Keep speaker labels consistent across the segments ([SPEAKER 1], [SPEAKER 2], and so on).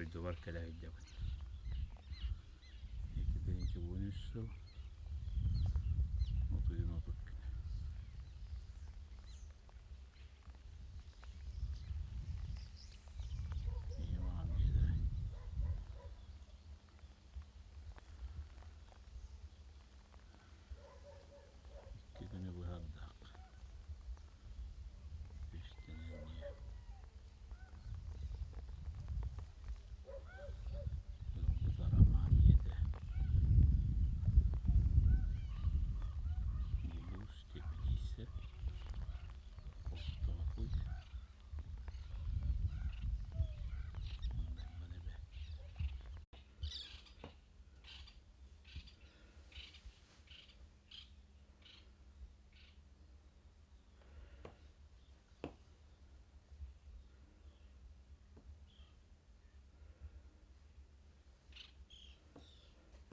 [SPEAKER 1] Дойдубар кэлэ сылдьабын. 2013 сыл 30 күнэ. Ийэм аҕам дьиэлэрэ. Икки күнү быһа ардах түстэнэн дьиэ. Ылбыт Арамаан дьиэтэ. Дьулус тэпилииссэ Хортоопуй Мындырбан эбэ.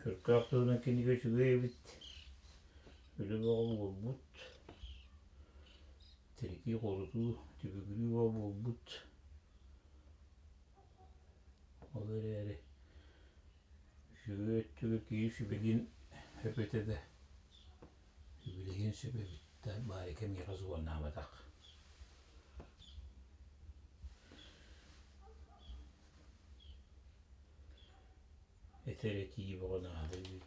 [SPEAKER 1] Чөркөөх туһунан кинигэ үчүгэй эбит, үлэ бөҕө буолбут, тиритии-хорутуу, түбүгүрүү бөҕө буолбут. Ол эрээри үчүгэй өттүгэр киһи сүбэлиэн сөп этэ да, сүбэлэһиэн сөп эбит да, баарыка миэхэ суоннаабатах. Этэр этии бөҕө наада эбит.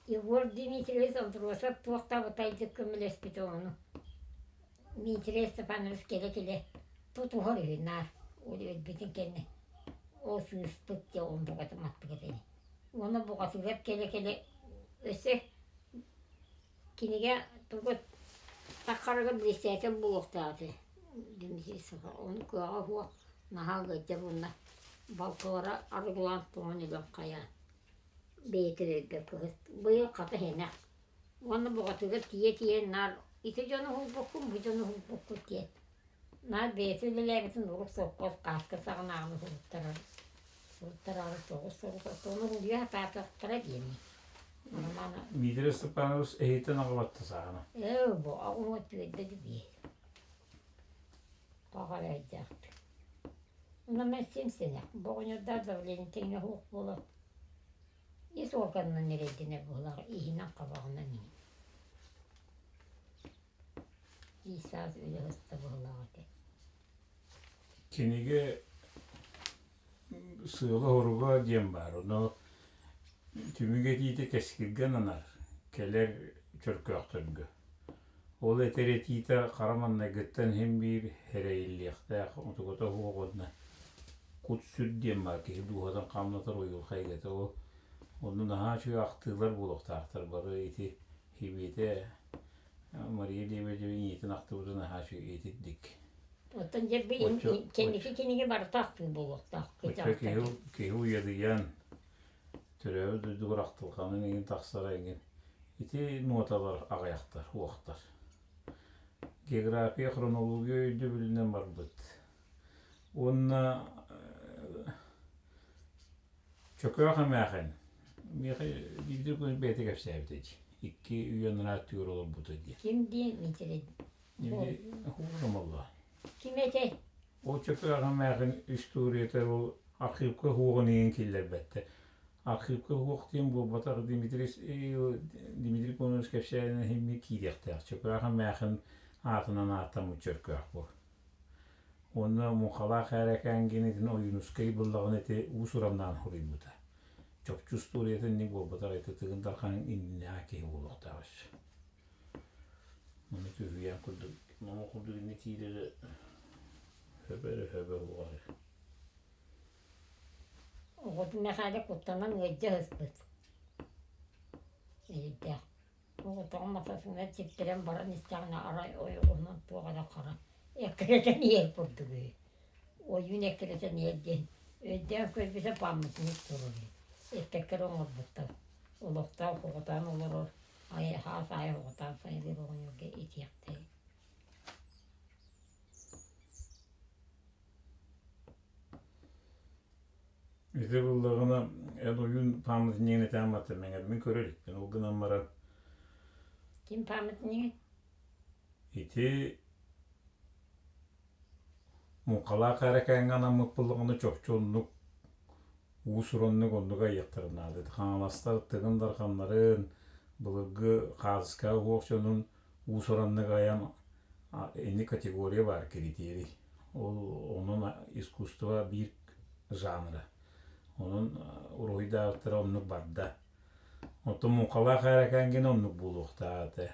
[SPEAKER 2] Егор Дмитриевич Андросов туох да абытайдык көмөлөспүтэ ону. Дмитрий Степанович кэлэ-кэлэ тутуһар үһү наар ол өлбүтүн кэннэ ол сыыспыт дьэ он букатын маппыт ини. Уонна букатыгар кэлэ-кэлэ өссө кинигэ тугу таххарыгар председатель буолуохтаах этэ Дмитрий Степанович ону кыаҕа суох наһаа ыалдьар уонна балтылара арыгылаан тоҥон өлөн хайаан бэйэтэ өлбөт кыһыт быйыл хата сэнэх Уонна буҕатыгар тиийэ-тиийэ наар ити дьону уһулбуккун, бу дьону уһулбуккут диэн. Наар бэйэтэ үлэлээбитин урук сопхуос хааскы саҕанааҕыны уһулуттарар. Уһулуттараары тоҕус сорук оттону уһулуйа сатаатахтара диэни. Романа
[SPEAKER 1] Дмитрий Степанович эһиттэн аҕалатта саҕана.
[SPEAKER 2] Ээ, бу аҕуҥа түөрдэ дибиэ. Тоҕо эрэйдээхпин. Онно мен симсэнэх. Бу оҕонньордоох давление тэҥҥэ суох буолан Ис уорганынан эрэйдэнэр быһыылаах иһинэн хабаҕынан иһин. Ии саас үлэ сыста быһыылаах этэ.
[SPEAKER 1] Кинигэ сыала-соруга диэн баар. Ону түмүк этиитэ кэскилгэ ананар, кэлэр чөркөөхтөргө. Ол этэр этиитэ хара маҥнайгыттан иһин биир эрэйиллиэхтээх, отугата суох уонна кут-сүр диэн баар киһи дууһатын хамнатар уйулҕа эйгэтэ ол. Онно наһаа үчүгэй ахтыылар буолуохтаахтар бары ити Хибиэтэ Мария Лебедева ийэтин ахтыбыта наһаа үчүгэй итирдик.
[SPEAKER 2] Оттон дьэ би кэнники кинигэ барыта ахтыы буолуохтаах.
[SPEAKER 1] Оччо киһи, киһи уйадыйан төрөөбүт дойдугар ахтылҕанын иҥин тахсара иҥин ити нуоталар аҕыйахтар, уохтар. География, хронология өйдөбүлүнэн барбыт. Уонна Чөкөөх эмээхин миэхэ биирдэ күн бэйэтэ кэпсээбитэ дии. Икки үйэ анараа өттүгэр олорбута дии.
[SPEAKER 2] Ким диэн Миитэрэй?
[SPEAKER 1] Хуурумалла.
[SPEAKER 2] Ким этэй?
[SPEAKER 1] Ол Чөкөөх эмээхин историята ол архивка уоҕун иһин киллэрбэттэр. Архивка уох диэн буолбатах Дмитрий Дмитрий Кононович кэпсээнин иһин киириэхтээх. Чөкөөх эмээхин аатынан ааттаммыт Чөркөөх бу. Уонна Муҥхалаах Ээрэкээн диэн Ойуунускай буллаҕына ити уус-ураннаан суруйбута. Чопчу устуоруйата инник буолбатах ити Тыгын Дархан иннинээҕи киһи буолуохтаах өссө. Маны түһүйээн курдук, мама курдук инни киирэрэ хөбө эрэ хөбө буолар.
[SPEAKER 2] Оҕотун Мэхээлэ куттанан ыалдьа сыспыт. Эрэйдээх. Оҕотоҕун матасыҥҥа ситтэрэн баран истэҕинэ арай ойоҕоһунан туох эрэ хара эккирэтэн иһэр курдук үһү. Ойуун эккирэтэн иһэр диэн өйдөөн көрбүтэ пааматынньык турар үһү. Эппэккэ эрэ оҥорбуттар. Олохтоох оҕотоон олорор хаас аайы оҕотоон сайылыыр оҕонньорго итиэхтэй.
[SPEAKER 1] Ити буллаҕына эн ойуун пааматынньыгын этээн баттым мэҥэрбин көрө иликпин. Ол гынан баран
[SPEAKER 2] Ким пааматынньыгый?
[SPEAKER 1] Ити Муҥхалаах эрэ анаммыт буоллаҕына чопчу оннук уус-ураннык оннук айыахтарын наада. Хаҥаластар Тыгын Дарханнарын, былыргы хаартыскаҕа уһуох дьонун уус-ураннык айан ини категория баар киритиэрий. Ол онон искусство биир жанра. Онон уруһуйдаабыттара оннук барда. Оттон муҥхалаах ээрэкээҥҥин оннук буолуохтаах этэ.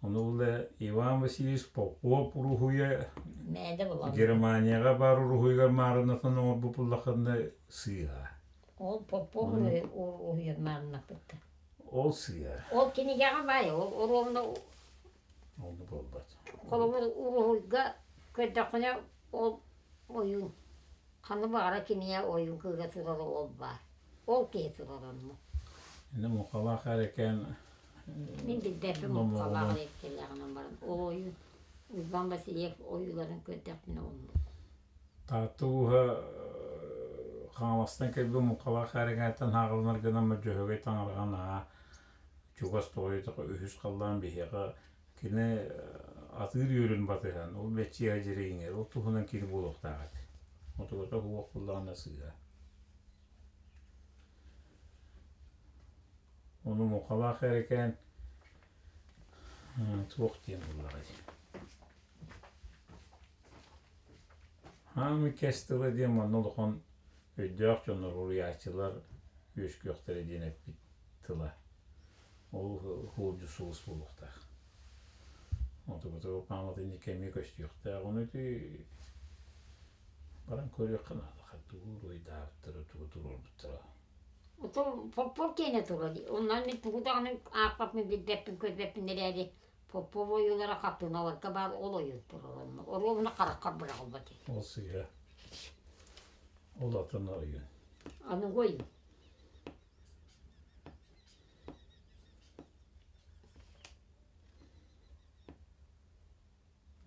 [SPEAKER 1] Ону бile Иван Васильевич Попов уруһуйа
[SPEAKER 2] Мээдэ булан.
[SPEAKER 1] Германияҕа баар уруһуйугар маарыннатан оҥорбут буллаххына сыыһа.
[SPEAKER 2] Ол Попов уруһуйа маарыннаппыта.
[SPEAKER 1] Ол сыыһа.
[SPEAKER 2] Ол кинигэҕэ баай, ол оруобуна
[SPEAKER 1] Онну буолбат.
[SPEAKER 2] Холобур уруһуйга көрдөххүнэ ол ойуун ханна баҕара кинигэ ойуун кыыһа турара ол баар. Ол киһи турар онно.
[SPEAKER 1] Инде муҥхалаах эрекээн
[SPEAKER 2] Мин билбэппин муҥхалаах эреккэлээҕинэн баран ол ойуун Уйбаан Васильев ойууларын көрдөхпүнэ оннук.
[SPEAKER 1] Таатта ууһа Хаҥаластан кэлбит муҥхалаах эрекээттэн ааҕылынар гынан Дьөһөгөй таҥараҕа наһаа чугас тоҕойутаха үһүс халлаан биһиэхэ кини атыыр үөрүн батыһан ол бэччиэһэ дьириҥэр ол туһунан кини буолуохтаах этэ. Отугата уох буллаҕына сыыһа. Ону муҥхалаах эрикээн туох диэн буллаҕай Хаамый кэс тыла диэн манна улахан өйдөөх дьоннор уруйааччылар үөскүөхтэрэ диэн эппит тыла. Ол һуулдьу сулус буолуохтаах. Отубутугар пааматынньыкка эмиэ көстүөхтээх. Ону ити баран көрүөххэ наада. Тугу уруйдаабыттара, тугу туруорбуттара.
[SPEAKER 2] Отон Попов киэнэ турар. Онон мин тугу даҕаны аахпаппын, билбэппин, көрбөппүн эрээри Попов ойуулара хартыыналарга баар ол ойуун турар онно. Оруобуна хараххар быраҕыллар дии.
[SPEAKER 1] Ол сыыһа. Ол атын ойуун.
[SPEAKER 2] Аныгы ойуун.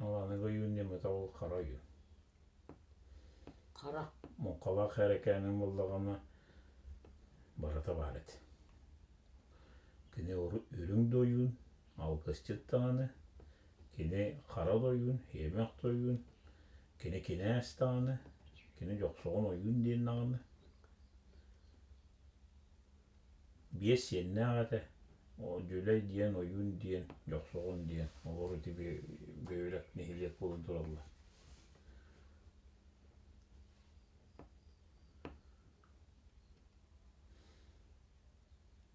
[SPEAKER 1] Ол аныгы ойуун диэн ол хара ойуун.
[SPEAKER 2] Хара.
[SPEAKER 1] Муҥхалаах эрэкээнин буллаҕына барыта баар этэ. Кини үрүҥ да ойуун, алгысчыт даҕаны, кини хара да ойуун, иэмэх да ойуун, кини кинээс даҕаны, кини дьохсоҕон ойуун диэн даҕаны. Биэс сиэннээх этэ, Дьүлэй диэн, Ойуун диэн, Дьохсоҕон диэн, олор ити бөһүөлэк нэһилиэк буолан тураллар.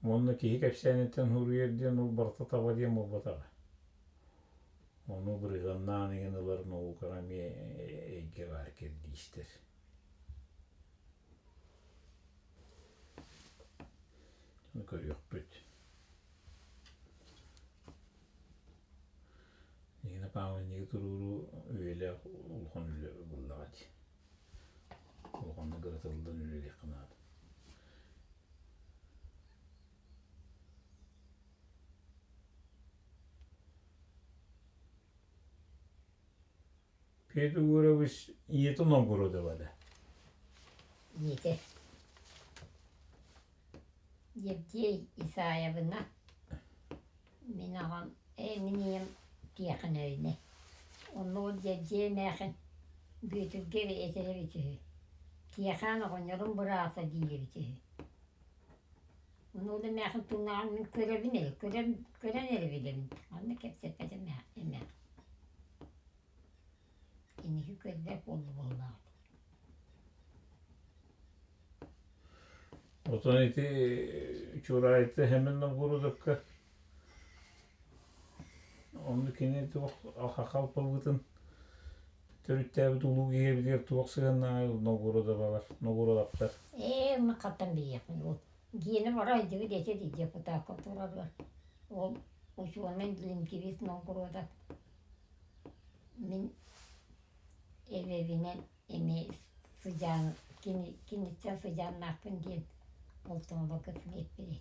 [SPEAKER 1] Уонна киһи кэпсээниттэн суруйар диэн ол барыта таба диэн буолбатаҕа. Ону бырыһыаннаан иҥин ылар наукаҕа эмиэ эйгэ баар кэрдиистэр. Ону көрүөхпүт. Нина Павловна туруоруу үйэлээх улахан үлэ буллаҕа дии. Улаханнык ырытыллан үлэлиэххэ наада. Петр Егорович ийэтин Новгородова да?
[SPEAKER 2] Ийэтэ. Евдей Исаевна мин аҕам ээ мин ийэм Тиэхэнэбинэ. Онно ол Дьэбдьиэй эмээхин Бүөтүргэ этэр эбит үһү. Тиэхээн оҕонньорум быраата диир эбит үһү. Ону ол эмээхин тыллааҕын мин көрөбүн эрэ, көрөн, көрөн эрэ билэбин. Онно кэпсэппэтим эмээхин. Инники көрбөт буолла буоллаҕа.
[SPEAKER 1] Отон ити Чураайты Хэмин Новгородовка онно кини туох халпабытын төрүттээбит улуу киһибитигэр туох сыһыаннааҕый Новгородовалар, Новгородовтар?
[SPEAKER 2] Ээ, мы хаттан билиэхпин ол. Гиэнэ бара сылдьыбыт этэ дии депутакка турарыгар. Ол учуонай лингвист Новгородов мин эбэбинэн эмиэ сыдьаан кини киниттэн сыдьааннаахпын диэн олтоҥолорго эппит этэ.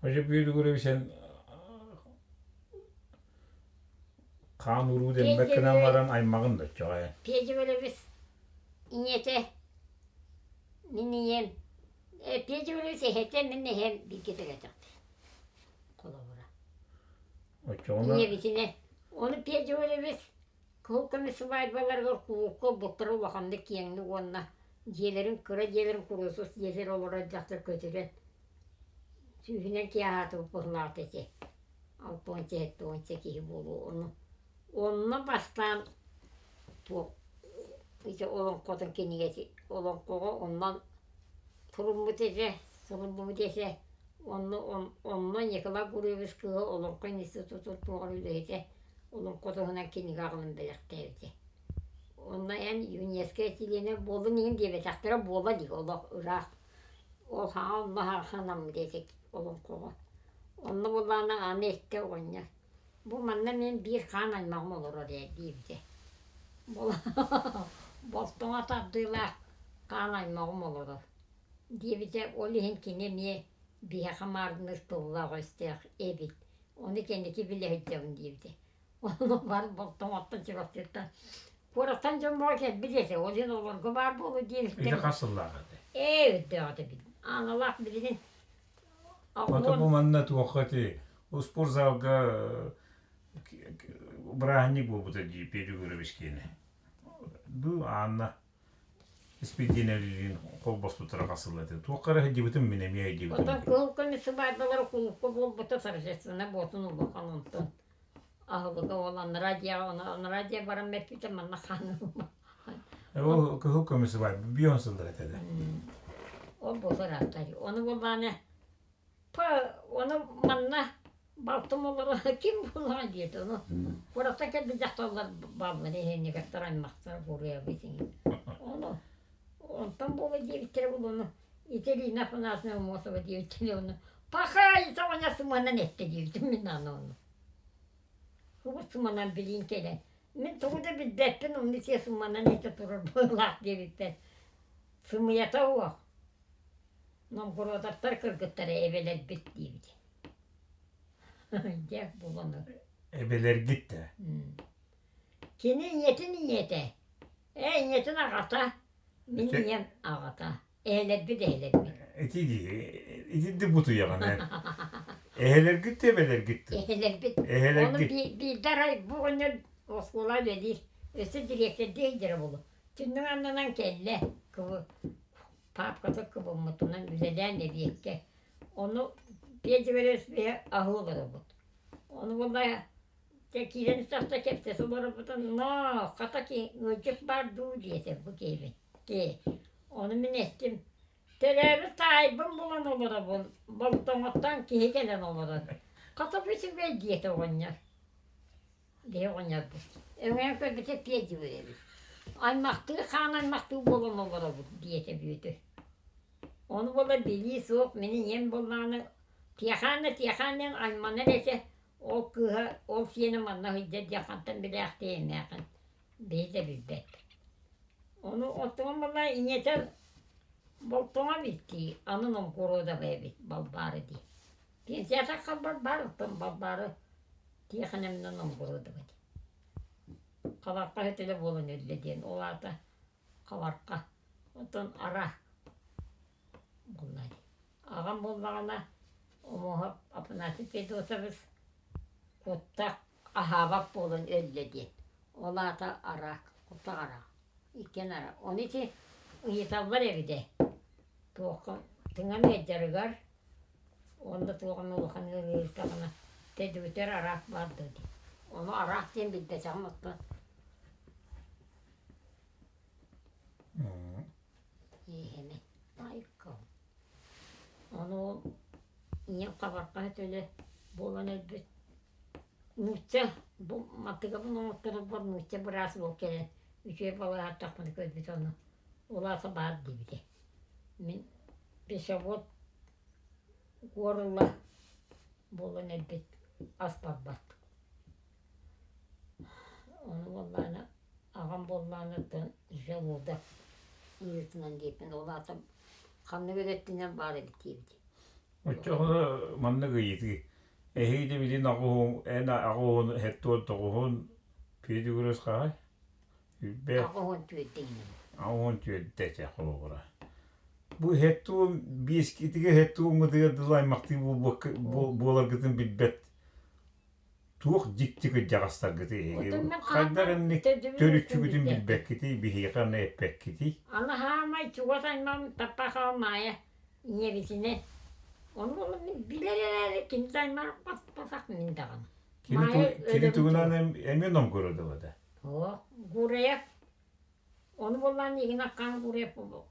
[SPEAKER 1] Ожи Бүөтүгүрү сен хаан уруу дэммэт гынан баран аймаҕын да оччоҕо
[SPEAKER 2] Педьевелебис ийэтэ мин ийэм Педьевелебис эһэтэ мин эһэм бииргэ төрөөтөхтөр холобура.
[SPEAKER 1] Оччоҕуна
[SPEAKER 2] Ийэбитинэ ону Педьевелебис. Кыһыл көмүс сыбаайбаларыгар кулуупка ылбыттара улаханнык киэҥник уонна дьиэлэрин кыра дьиэлэрин куруусус дьиэтигэр олорор дьахтар көтүрэн сүүһүнэн киһи аһаатыбыт быһыылаах ити алтыанча сэттиэнчэ киһи буолуо ону онно бастаан туох ити олоҥхотун кинигэтин олоҥхоҕо онно туруммут этэ суруллубут этэ онно онно Николай Гурьевич кыыһа Олоҥхо институтун туоҕар үлэһитэ олоҥхо туһунан кинигэ аҕалан бэлэхтээбитэ. Онно эн ЮНЕСКО чилиэнэ буоллун иһин диэбэтэхтэрэ буола илик олох ыраах. Ол хаҥа онно ханаммыт этэ олоҥхоҕо. Онно буоллаҕына аны эттэ оҕонньор бу манна мин биир хаан аймаҕым олорор ээ диэбитэ. Болтоҥо тардыылаах хаан аймаҕым олорор диэбитэ ол иһин кини эмиэ биһиэхэ маарынныыр тыллаах-өстөөх эбит Ону кэнники билэ сылдьабын диэбитэ. Ону бары Болтоҥоттон Чурапчыттан куораттан дьон бөҕө кэлбит этэ. Ол иһин олорго баар буолуо диэбиттэр.
[SPEAKER 1] Ити хас сыллаах этэ?
[SPEAKER 2] Ээ, үрдээх этэ бил. Ааналаах билигин
[SPEAKER 1] Ото бу манна туохха ити успуорзалга бырааһынньык буолбута дии Петя Егорович киэнэ. Бу Анна Испирдиэнэлиин холбоспуттара хас сыл этэ. Туохха эрэ сылдьыбытым мин эмиэ сылдьыбытым.
[SPEAKER 2] Оттон кыһыл көмүс сыбаайбалара кулуупка буолбута торжественно буотун улахан онтон аһылыга ол анараа дьиэҕэ анараа дьиэ баран мэппитэ манна хаанылма.
[SPEAKER 1] Ол кыһыл көмүс сыбаайба бион сыллар этэ да.
[SPEAKER 2] Ол буолар ааттар. Ону буоллаҕына Па ону манна балтым олоро ким буоллаҕа диэтэ ону куораттан кэлбит дьахталлар бааллар эһиэнньигэттэр аймахтар буруйабыт иҥин ону онтон буола диэбиттэрэ буолуону ити Ирина Афанасьевна Аммосова диэбиттэрэ ону пахай оҕонньор сымыанан эттэ диэбитим мин аны ону убут сыманан билиин кэлэн мин тугу да билбэппин онну сиэ сыманан этэ турар быһыылаах диэбиппэр сымыйата уох Новгородовтар кыргыттара эбэлэрбит диибит. Дьэ, булан
[SPEAKER 1] Эбэлэргит да?
[SPEAKER 2] Кини ийэтин ийэтэ. Ээ, ийэтин аҕата. Мин ийэм аҕата. Эһэлэрбит эһэлэрбит.
[SPEAKER 1] Ити дии, ити да бутуйаҕын эн. Эһэлэргит да эбэлэргит да?
[SPEAKER 2] Эһэлэрбит.
[SPEAKER 1] Эһэлэргит.
[SPEAKER 2] Ону биирдэ арай бу оҕонньор оскуола үлэлиир. Өссө дириэктэрдии сылдьара буолуо. Түннүк аннынан кэллэ. Кыбы паапката кыбыммытынан үлэлээн эбиэккэ. Ону пиэдьибэрэ аһыы олоробут. Ону буолла дьэ киирэн истэхтэ кэпсэтэ олоробутун ноо хата ыалдьыт баар дуу диэтэ бу киһибин киһи. Ону мин эттим төрөөбүт таайбын булан олоробун Болтоҥоттон киһи кэлэн олорор. Хата бу үчүгэй диэтэ оҕонньор. Биһи оҕонньорбут. Өҥөйөн көрбүтэ пиэдьибэр эбит. Аймахтыы хаан аймахтыы буолан олоробут диэтэ Бүөтүр. Ону буола билии суох мин ийэм буоллаҕына Тиэхаан да Тиэхаан диэн айманар этэ ол кыыһа ол сиэнэ манна сылдьар диэн хантан билээхтиэй эмээхин биһи да билбэт. Ону оттон буолла ийэтэ Болтоҥо эбит дии аны Новгородова эбит Балбаара дии. Пенсията халбар баар оттон Балбаара Тиэхэнэмнэн Новгородова дии. Халарха өтөлө буолан өллө диэн ол аата Халарха оттон Ара буолла дии. Аҕам буоллаҕына Омуоһап Афанасий Федотович куттах аһаабат буолан өллө диэн. Ол аата араак, куттах араак. Иккиэн араак. Ону ити ыйыталлар эбит ээ. Туохха тыҥам ыалдьарыгар уонна туох эмэ улахан ыарыы ыыртаҕына тэдүгүтэр араак баар дуо диэн. Ону араак диэн билбэтэҕим оттон. Иэһэмэ айка. Ону ол ийэм хабарҕа төлө буолан өлбүт. Нуучча бу мантыгабын оҥотторорбор нуучча быраас буол кэлэн үчүгэй балыыһаттахпына көрбүт ону ол аата баар диэбитэ. Мин пищевод уорулла буолан өлбүт ас барбат. Ону буоллаҕына аҕам буоллаҕына оттон желудок ыарыытынан диэппин ол аата ханнык эрэ өттүнэн баар эбит диэбитэ.
[SPEAKER 1] Оччоҕуна маннык ыйытыы. Эһиги билин аҕыһын эн аҕыһын һэттуон тоҕуһун педигурус хаһай? Үбэ
[SPEAKER 2] Аҕыһын түөртэ
[SPEAKER 1] Аҕыһын түөртэ этэ холобура. Бу һэттуон биэскитигэ һэттуоҥҥутугар дылы аймахтыы буолбакка буоларгытын билбэт. Туох дьикти кырдьаҕастаргытый эһиги? Хайдах инник төрүччүгүтүн билбэккитий, биһиэхэ аны эппэккитий?
[SPEAKER 2] Аны хаамай чугас аймам Таппахова Маайа ийэбитинэн. Ону мин билэр эрээри кини да аймар баспасах мин даҕаны.
[SPEAKER 1] Кини тугунан эмиэ номгородова да?
[SPEAKER 2] Оо, Гуреев. Ону буоллаан игин аккаан Гуреев буолуо.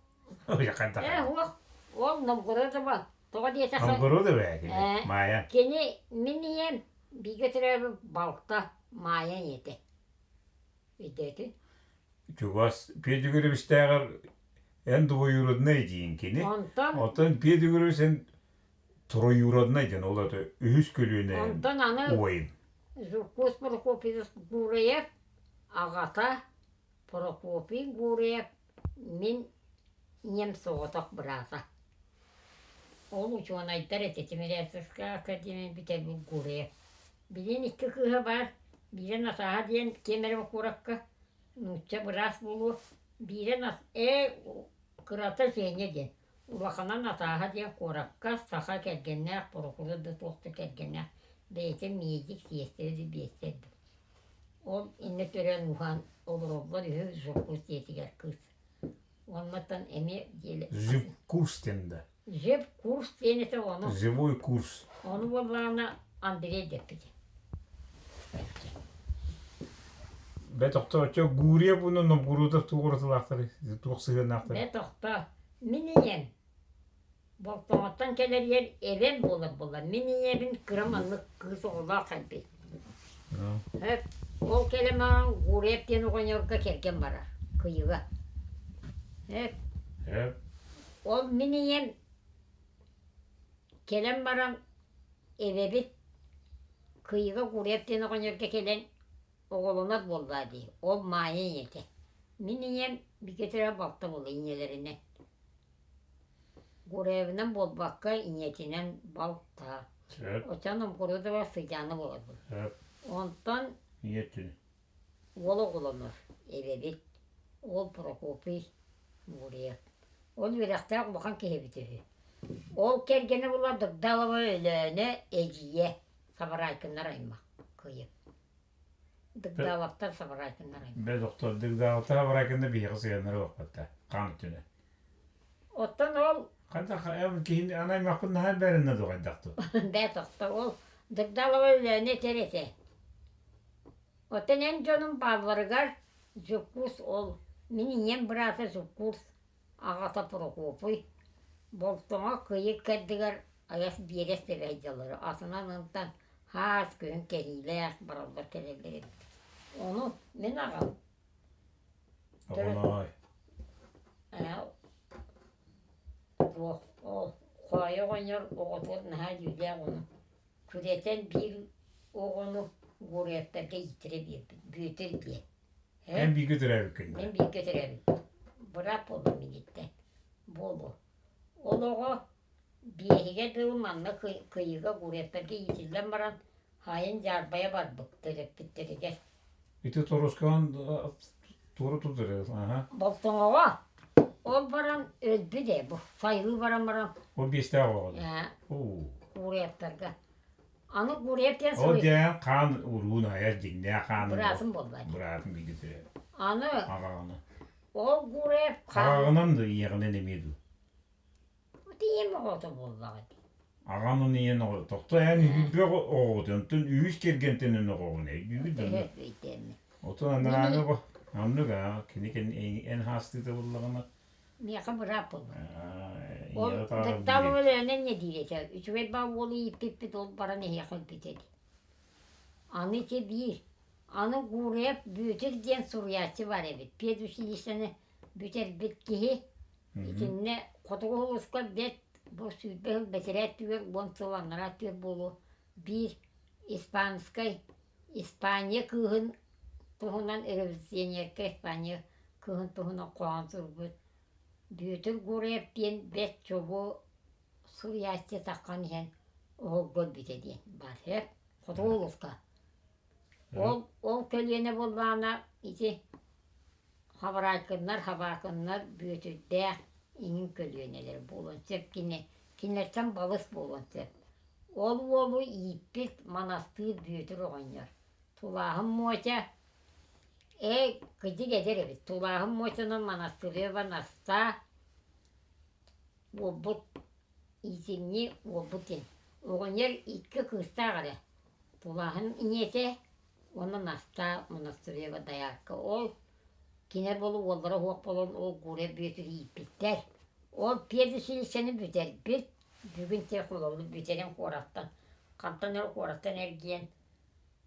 [SPEAKER 2] Э, уох, ол Новгородова. Тоҕо диэтэххэ,
[SPEAKER 1] Новгородова ээ кини, Маайа.
[SPEAKER 2] Кини мин ийэм бииргэ төрөөбүт балта Маайа ийэтэ. Өйдөөтүн?
[SPEAKER 1] Чугас Петр эн двоюродный диин кини.
[SPEAKER 2] Онтон
[SPEAKER 1] Оттон Петр эн троюродный диэн ол это үһүс көлүөнэ
[SPEAKER 2] Онтон аны
[SPEAKER 1] убайын.
[SPEAKER 2] Жукус Прокопьевич Гуреев аҕата Прокопий Гуреев мин ийэм соҕотох быраата. Ол учуонайдар этэ Тимирязевскай академия бүтэрбит Гуреев. Билигин икки кыыһа баар, биирэ Натааһа диэн ким эрэ куоракка нуучча быраас буолуо, биирэ ээ кырата Женя диэн, улахана Натааһа диэн куоракка саха кэргэннээх, прокурор да туох да кэргэннээх, бэйэтэ медик, сиэстэрэ да биэстэр да. Ол иннэ төрөөн ууһаан олороллор үһү Жукус дьиэтигэр кыыс. Уоннаттан эмиэ диэли
[SPEAKER 1] Жив-курс диэн да.
[SPEAKER 2] Жив-курс диэн этэ ону.
[SPEAKER 1] Живой курс.
[SPEAKER 2] Ону буоллаҕына Андрей дэппитэ.
[SPEAKER 1] Бэ тохтооччу Гурьев уонна Новгородов туох уратылаахтарый? Туох сыһыаннаахтарый?
[SPEAKER 2] Бэ тохтоо. Мин ийэм Болтоҥоттон кэлэригэр эбэм буолар буолла. Мин ийэбин кыра маннык кыыс оҕолоох эбит. Эп, ол кэлэн баран Гурьев диэн оҕонньорго кэргэн барар, Кыйыга. Эп, ол мин ийэм кэлэн баран эбэбит Кыйыга Гурьев диэн оҕонньорго кэлэн оҕолонор буоллаа дии. Ол Маайа ийэтэ. Мин ийэм бигэ төрө балта буолла ийэлэринэн. Гуреевынан буолбакка, ийэтинэн балта.
[SPEAKER 1] Сөп.
[SPEAKER 2] Оччоҕо Новгородова сыдьаана буоларбыт.
[SPEAKER 1] Сөп.
[SPEAKER 2] Онтон
[SPEAKER 1] Ийэ өттүн.
[SPEAKER 2] уол оҕолонор, эбэбит, уол Прокопий Гурьев. Ол үөрэхтээх улахан киһибит үһү. Ол кэргэнэ була Догдалова Өлөөнө эдьиийэ Сабараайкыннар аймах кыйып. Дыгдаалактар Сабараайкыннар аймах.
[SPEAKER 1] Бэл доктор Дыгдаалта Сабараайкынна биһиэхэ сыһыаннара буолбатта. Хаан өттүнэ.
[SPEAKER 2] Оттон ол
[SPEAKER 1] Хайдах киһини ана аймахпын наһаа бэринэ дуо хайдах ту?
[SPEAKER 2] Бээ тохто ол Дыгдаалова Өлөөнө этэр этэ. Оттон эн дьонум баалларыгар Жуккус ол мин ийэм быраата Жуккус аҕата Прокопий Болтоҥо кыйык кэрдигэр айас биэрэс тэбэйдэлэри атынан ынтан хаас күһүн кэһиилээх бараллар кэлэллэр эбит. Ону мин аҕам
[SPEAKER 1] Оҕоной.
[SPEAKER 2] Туох ол хоойо оҕонньор оҕотугар наһаа дьүүллээх ону күрэтэн биир оҕону Гурьевтарга ииттэрэ биэрбит Бүөтүр диэн.
[SPEAKER 1] Эн бииргэ төрөөбүккүн
[SPEAKER 2] Мин бииргэ төрөөбүппүн. Быраап буоллум миниттэн. Буолуо. Ол оҕо биэһигэр дылы манна Кыйыга Гурьевтарга иитиллэн баран хайын дьаарбайа барбыт төрөппүттэригэр.
[SPEAKER 1] Ити торускаҕын туора тутар аха.
[SPEAKER 2] Болтоҥоҕо ол баран өлбүт ээ бу сайылыы баран баран
[SPEAKER 1] Ол биэстээх оҕо
[SPEAKER 2] Ээ Гурьевтарга. Аны Гурьев диэн
[SPEAKER 1] Ол
[SPEAKER 2] суруй
[SPEAKER 1] диэн хаан уруун айар дьиҥнээх хаанын
[SPEAKER 2] быраатым буолла дии.
[SPEAKER 1] Быраатым бииргэ төрөөбүт.
[SPEAKER 2] Аны
[SPEAKER 1] Аҕаҕына.
[SPEAKER 2] ол Гурьев хаан
[SPEAKER 1] Аҕаҕынан да ийэҕинэн эмиэ дуу?
[SPEAKER 2] Ийэм оҕото буоллаҕа дии.
[SPEAKER 1] Аҕан уонна ийэн оҕото. Тохто эн үһүбэх оҕоҕутун, онтон үһүс кэргэнтэнэн оҕоҕун өйдүүгүт
[SPEAKER 2] Төһө
[SPEAKER 1] дуу?
[SPEAKER 2] өйдөөммүн.
[SPEAKER 1] Отон анарааҥы оҕо оннук аа кини эн хаастыыта буоллаҕына
[SPEAKER 2] Миэхэ быраап буолла. Ол
[SPEAKER 1] ийэҕэ таҕар
[SPEAKER 2] Дыктаалова
[SPEAKER 1] биир
[SPEAKER 2] Өлөөнө инньэ диир этэ. Үчүгэй баа уолу ииппиппит ол баран эһиэхэ өлбүтэ дии. Аны ити биир. Аны Гурьев Бүөтүр диэн суруйааччы баар эбит. Педучилищены бүтэрбит киһи Итиннэ хотугу улууска бэрт бу 20 сыл бэтэрээ өттүгэр 10 сыл анараа өттүгэр буолуо биир испанскай Испания кыыһын туһунан революционерка Испания кыыһын туһунан хоһоон суруйбут Бүөтүр Гурьев диэн бэрт чобуо суруйааччы таххан иһэн оһолго өлбүтэ диэн баар һэ хотугу улууска. Ол ол көлүөнэ буоллаҕына ити Хабараайкыннар, Хабаакыннар Бүөтүрдээх иҥин көлүөнэлэр буолуон сөп кини кинилэртэн балыс буолуон сөп. Ол уолу ииппит манастыыр Бүөтүр оҕонньор. Тулааһын Муоча ээ кырдьык эдэр эбит. Тулааһын Муочанан Монастырева Настаа уолбут иитимньи уолбут диэн. Оҕонньор икки кыыстаах эрэ. Тулааһын ийэтэ уонна Настаа Монастырева доярка. Ол кинилэр буолу уоллара уһуох буолан ол Гурьев Бүөтүрү ииппиттэр. Ол педучилищены бүтэрбит. Бүгүн технологы бүтэрэн куораттан, хантан эрэ куораттан эргийэн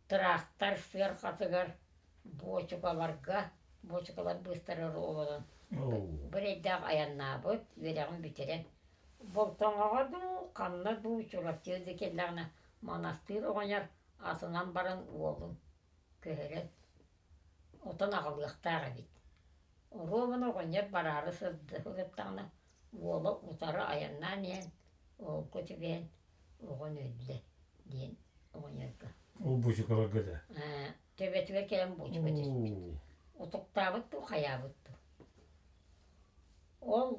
[SPEAKER 2] тыраахтар сыарҕатыгар буочукаларга, буочукалар быыстарыгар олорон бу эрэйдээх айаннаабыт, үөрэҕин бүтэрэн Болтоҥоҕо дуу, ханна дуу Чурапчыга да кэллэҕинэ манастыыр оҕонньор атынан баран уолун көһөрөн отон аҕалыахтаах эбит. Оруобуна оҕонньор бараары сырыттаҕына уола утары айаннаан иһэн оһолго түбэһэн оҕон өллө диэн оҕонньорго.
[SPEAKER 1] Ол буочукаларга да?
[SPEAKER 2] Ээ, төбөтүгэр кэлэн буочука түспүт. Утуктаабыт дуу, хайаабыт дуу. Ол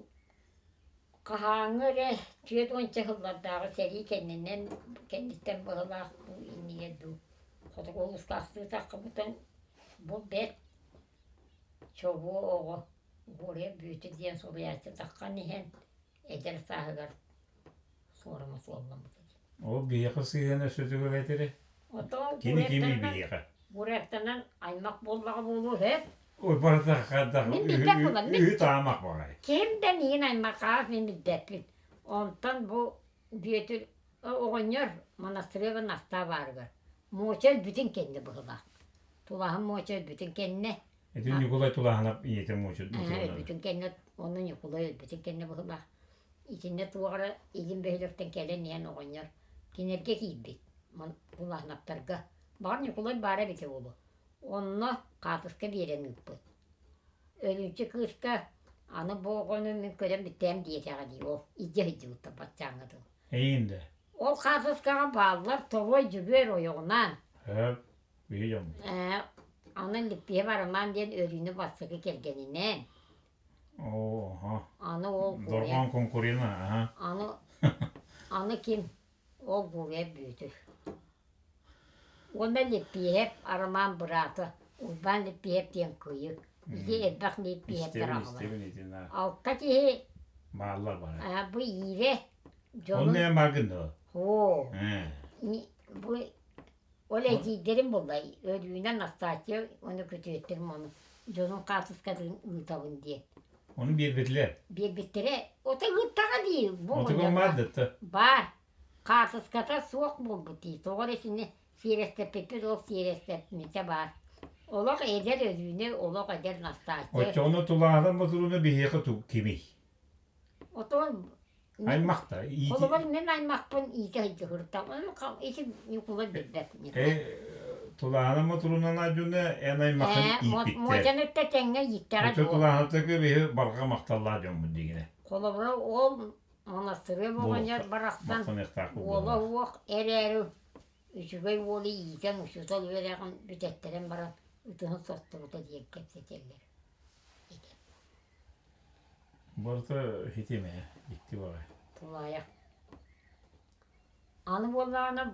[SPEAKER 2] хаһааҥҥы эрэ 40 сыллардааҕы сэрии кэннинэн кэнниттэн быһылаах дуу, иннигэр дуу хотугу улууска ахтыы бу бэрт чобуо оҕо Гурьев Бүөтүр диэн суруйааччы таххан иһэн эдэр сааһыгар суорума суолламмыт этэ.
[SPEAKER 1] Ол биһиэхэ сыһыана өссө этэрэ?
[SPEAKER 2] Отон
[SPEAKER 1] Кини кимий биһиэхэ?
[SPEAKER 2] Гурьевтанан аймах буоллаҕа буолуо үһү.
[SPEAKER 1] Ой, барыта хайдах
[SPEAKER 2] Мин билбэт буолан, мин
[SPEAKER 1] үһү таамах баҕай.
[SPEAKER 2] ким да миигин аймахаах мин билбэппин. Онтон бу Бүөтүр оҕонньор монастырыга Настаа баарыгар Муоча өлбүтүн кэннэ быһылаах. Тулаһын Муоча өлбүтүн кэннэ
[SPEAKER 1] Ити Ньукулай Тулааһынап ийэтэ Муоча
[SPEAKER 2] өлбүтүн кэннэ ону Ньукулай өлбүтүн кэннэ быһылаах. Итиннэ туох эрэ илин бөһүөлэктэн кэлэн иһэн оҕонньор кинилэргэ киирбит Тулааһынаптарга. Баҕар Ньукулай баара эбитэ буолуо. Онно хаатыска биэрэн ыыппыт. Өлүүчү кыыска аны бу оҕону мин көрөн бүтээм диэтэҕэ дии ол илдьэ сылдьыбыттар баччааҥҥа дылы.
[SPEAKER 1] Эйиин да?
[SPEAKER 2] Ол хаатыскаҕа бааллар Торуой Дьөгүөр ойоҕунаан.
[SPEAKER 1] Сөп, биһи дьоммут.
[SPEAKER 2] Ээ, аны Липпиэп Арамаан диэн Өрүүнэ бастакы кэргэнинээн.
[SPEAKER 1] Оо, аха.
[SPEAKER 2] Аны ол
[SPEAKER 1] Дорҕоон конкурена, аха.
[SPEAKER 2] Аны, аны ким? Ол Гурьев Бүөтүр. Уонна Липпиэп Арамаан быраата Уйбаан Липпиэп диэн кыйы. Ити элбэх Липпиэптэр
[SPEAKER 1] Истэбин,
[SPEAKER 2] аҕалар.
[SPEAKER 1] истэбин итин аа.
[SPEAKER 2] Алта киһи
[SPEAKER 1] Бааллар бары.
[SPEAKER 2] а, бу иирэ дьонун
[SPEAKER 1] Онно эн баргын дуо?
[SPEAKER 2] Оо,
[SPEAKER 1] Ээ.
[SPEAKER 2] бу ол эдьиийдэрим буолла Өрүүнэ Настасья уонна күтүөттэрим ону дьонун хаартыскатын ыытабын диэн.
[SPEAKER 1] Ону биэрбэтилэр.
[SPEAKER 2] Биэрбиттэрэ ото ыыттаҕа дии бу
[SPEAKER 1] Отугун баар да
[SPEAKER 2] Баар. Хаартыската суох буолбут дии. Тоҕо эрэ итини сиэрэстэппиппит ол сиэрэстэпмитэ баар. Олох эдэр Өрүүнэ, олох эдэр Настасья.
[SPEAKER 1] Оччоҕуна тулааһын ботуруна биһиэхэ кимий?
[SPEAKER 2] Отон
[SPEAKER 1] Аймахта иити
[SPEAKER 2] Холобур мин аймахпын иитэ сылдьыһыртам. Ити Ньукулай билбэт.
[SPEAKER 1] Э, тулааһын ботурунан дьоно эн аймахын ииппиттэр.
[SPEAKER 2] Муодьанытта тэҥҥэ ииттэҕэ
[SPEAKER 1] Оччо тулааһынтакы биһи барҕа махталлаах дьоммут дигинэ.
[SPEAKER 2] Холобура ол монастыры оҕонньор барахсан уола уох эрээри үчүгэй уолу иитэн учуутал үөрэҕин бүтэттэрэн баран ытыһын сотторута диэн кэпсэтэллэр этэ.
[SPEAKER 1] Барыта хитим ээ, дьикти баҕайы.
[SPEAKER 2] Тулаайах. Аны буоллаҕына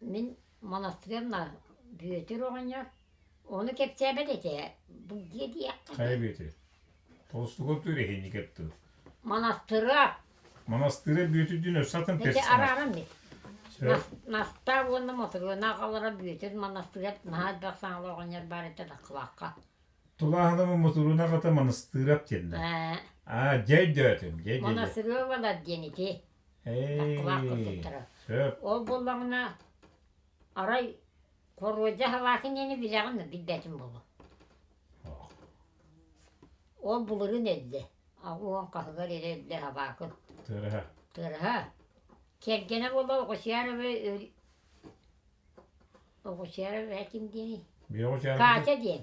[SPEAKER 2] мин монастырым Бүөтүр оҕонньор ону кэпсээбэт этэ. Бу дьиэ диэххэ.
[SPEAKER 1] Хайа Бүөтүр? Толстуков тур эһинникеп тыл.
[SPEAKER 2] Монастыра.
[SPEAKER 1] Монастыра Бүөтүрдүүн өссө атын
[SPEAKER 2] Ити
[SPEAKER 1] персонаж.
[SPEAKER 2] арааран бит.
[SPEAKER 1] Сөп.
[SPEAKER 2] Настаа уонна Мотуруона аҕалара Бүөтүр монастыря наһаа элбэх саҥалаах оҕонньор баар этэ Дакылаахха.
[SPEAKER 1] Тулааһынама Мотуруона аҕата Монастырап диэннэ.
[SPEAKER 2] Ээ.
[SPEAKER 1] Аа, дьэ өйдөөтүм, дьэ дьэ дьэ.
[SPEAKER 2] Монастыревалар диэн ити. Дакылаах
[SPEAKER 1] Эй,
[SPEAKER 2] курдуктара.
[SPEAKER 1] сөп.
[SPEAKER 2] Ол буоллаҕына арай Хоруодьа Халаакын диэни билэҕин да билбэтим буолуо. Ол былырыын өллө. 80 хаһыгар эрэ өллө Хабаакын.
[SPEAKER 1] Тыараһа.
[SPEAKER 2] Тыараһа. Кэргэнэ буола Оҕусярова Оҕусярова ким диэний? Катя диэн.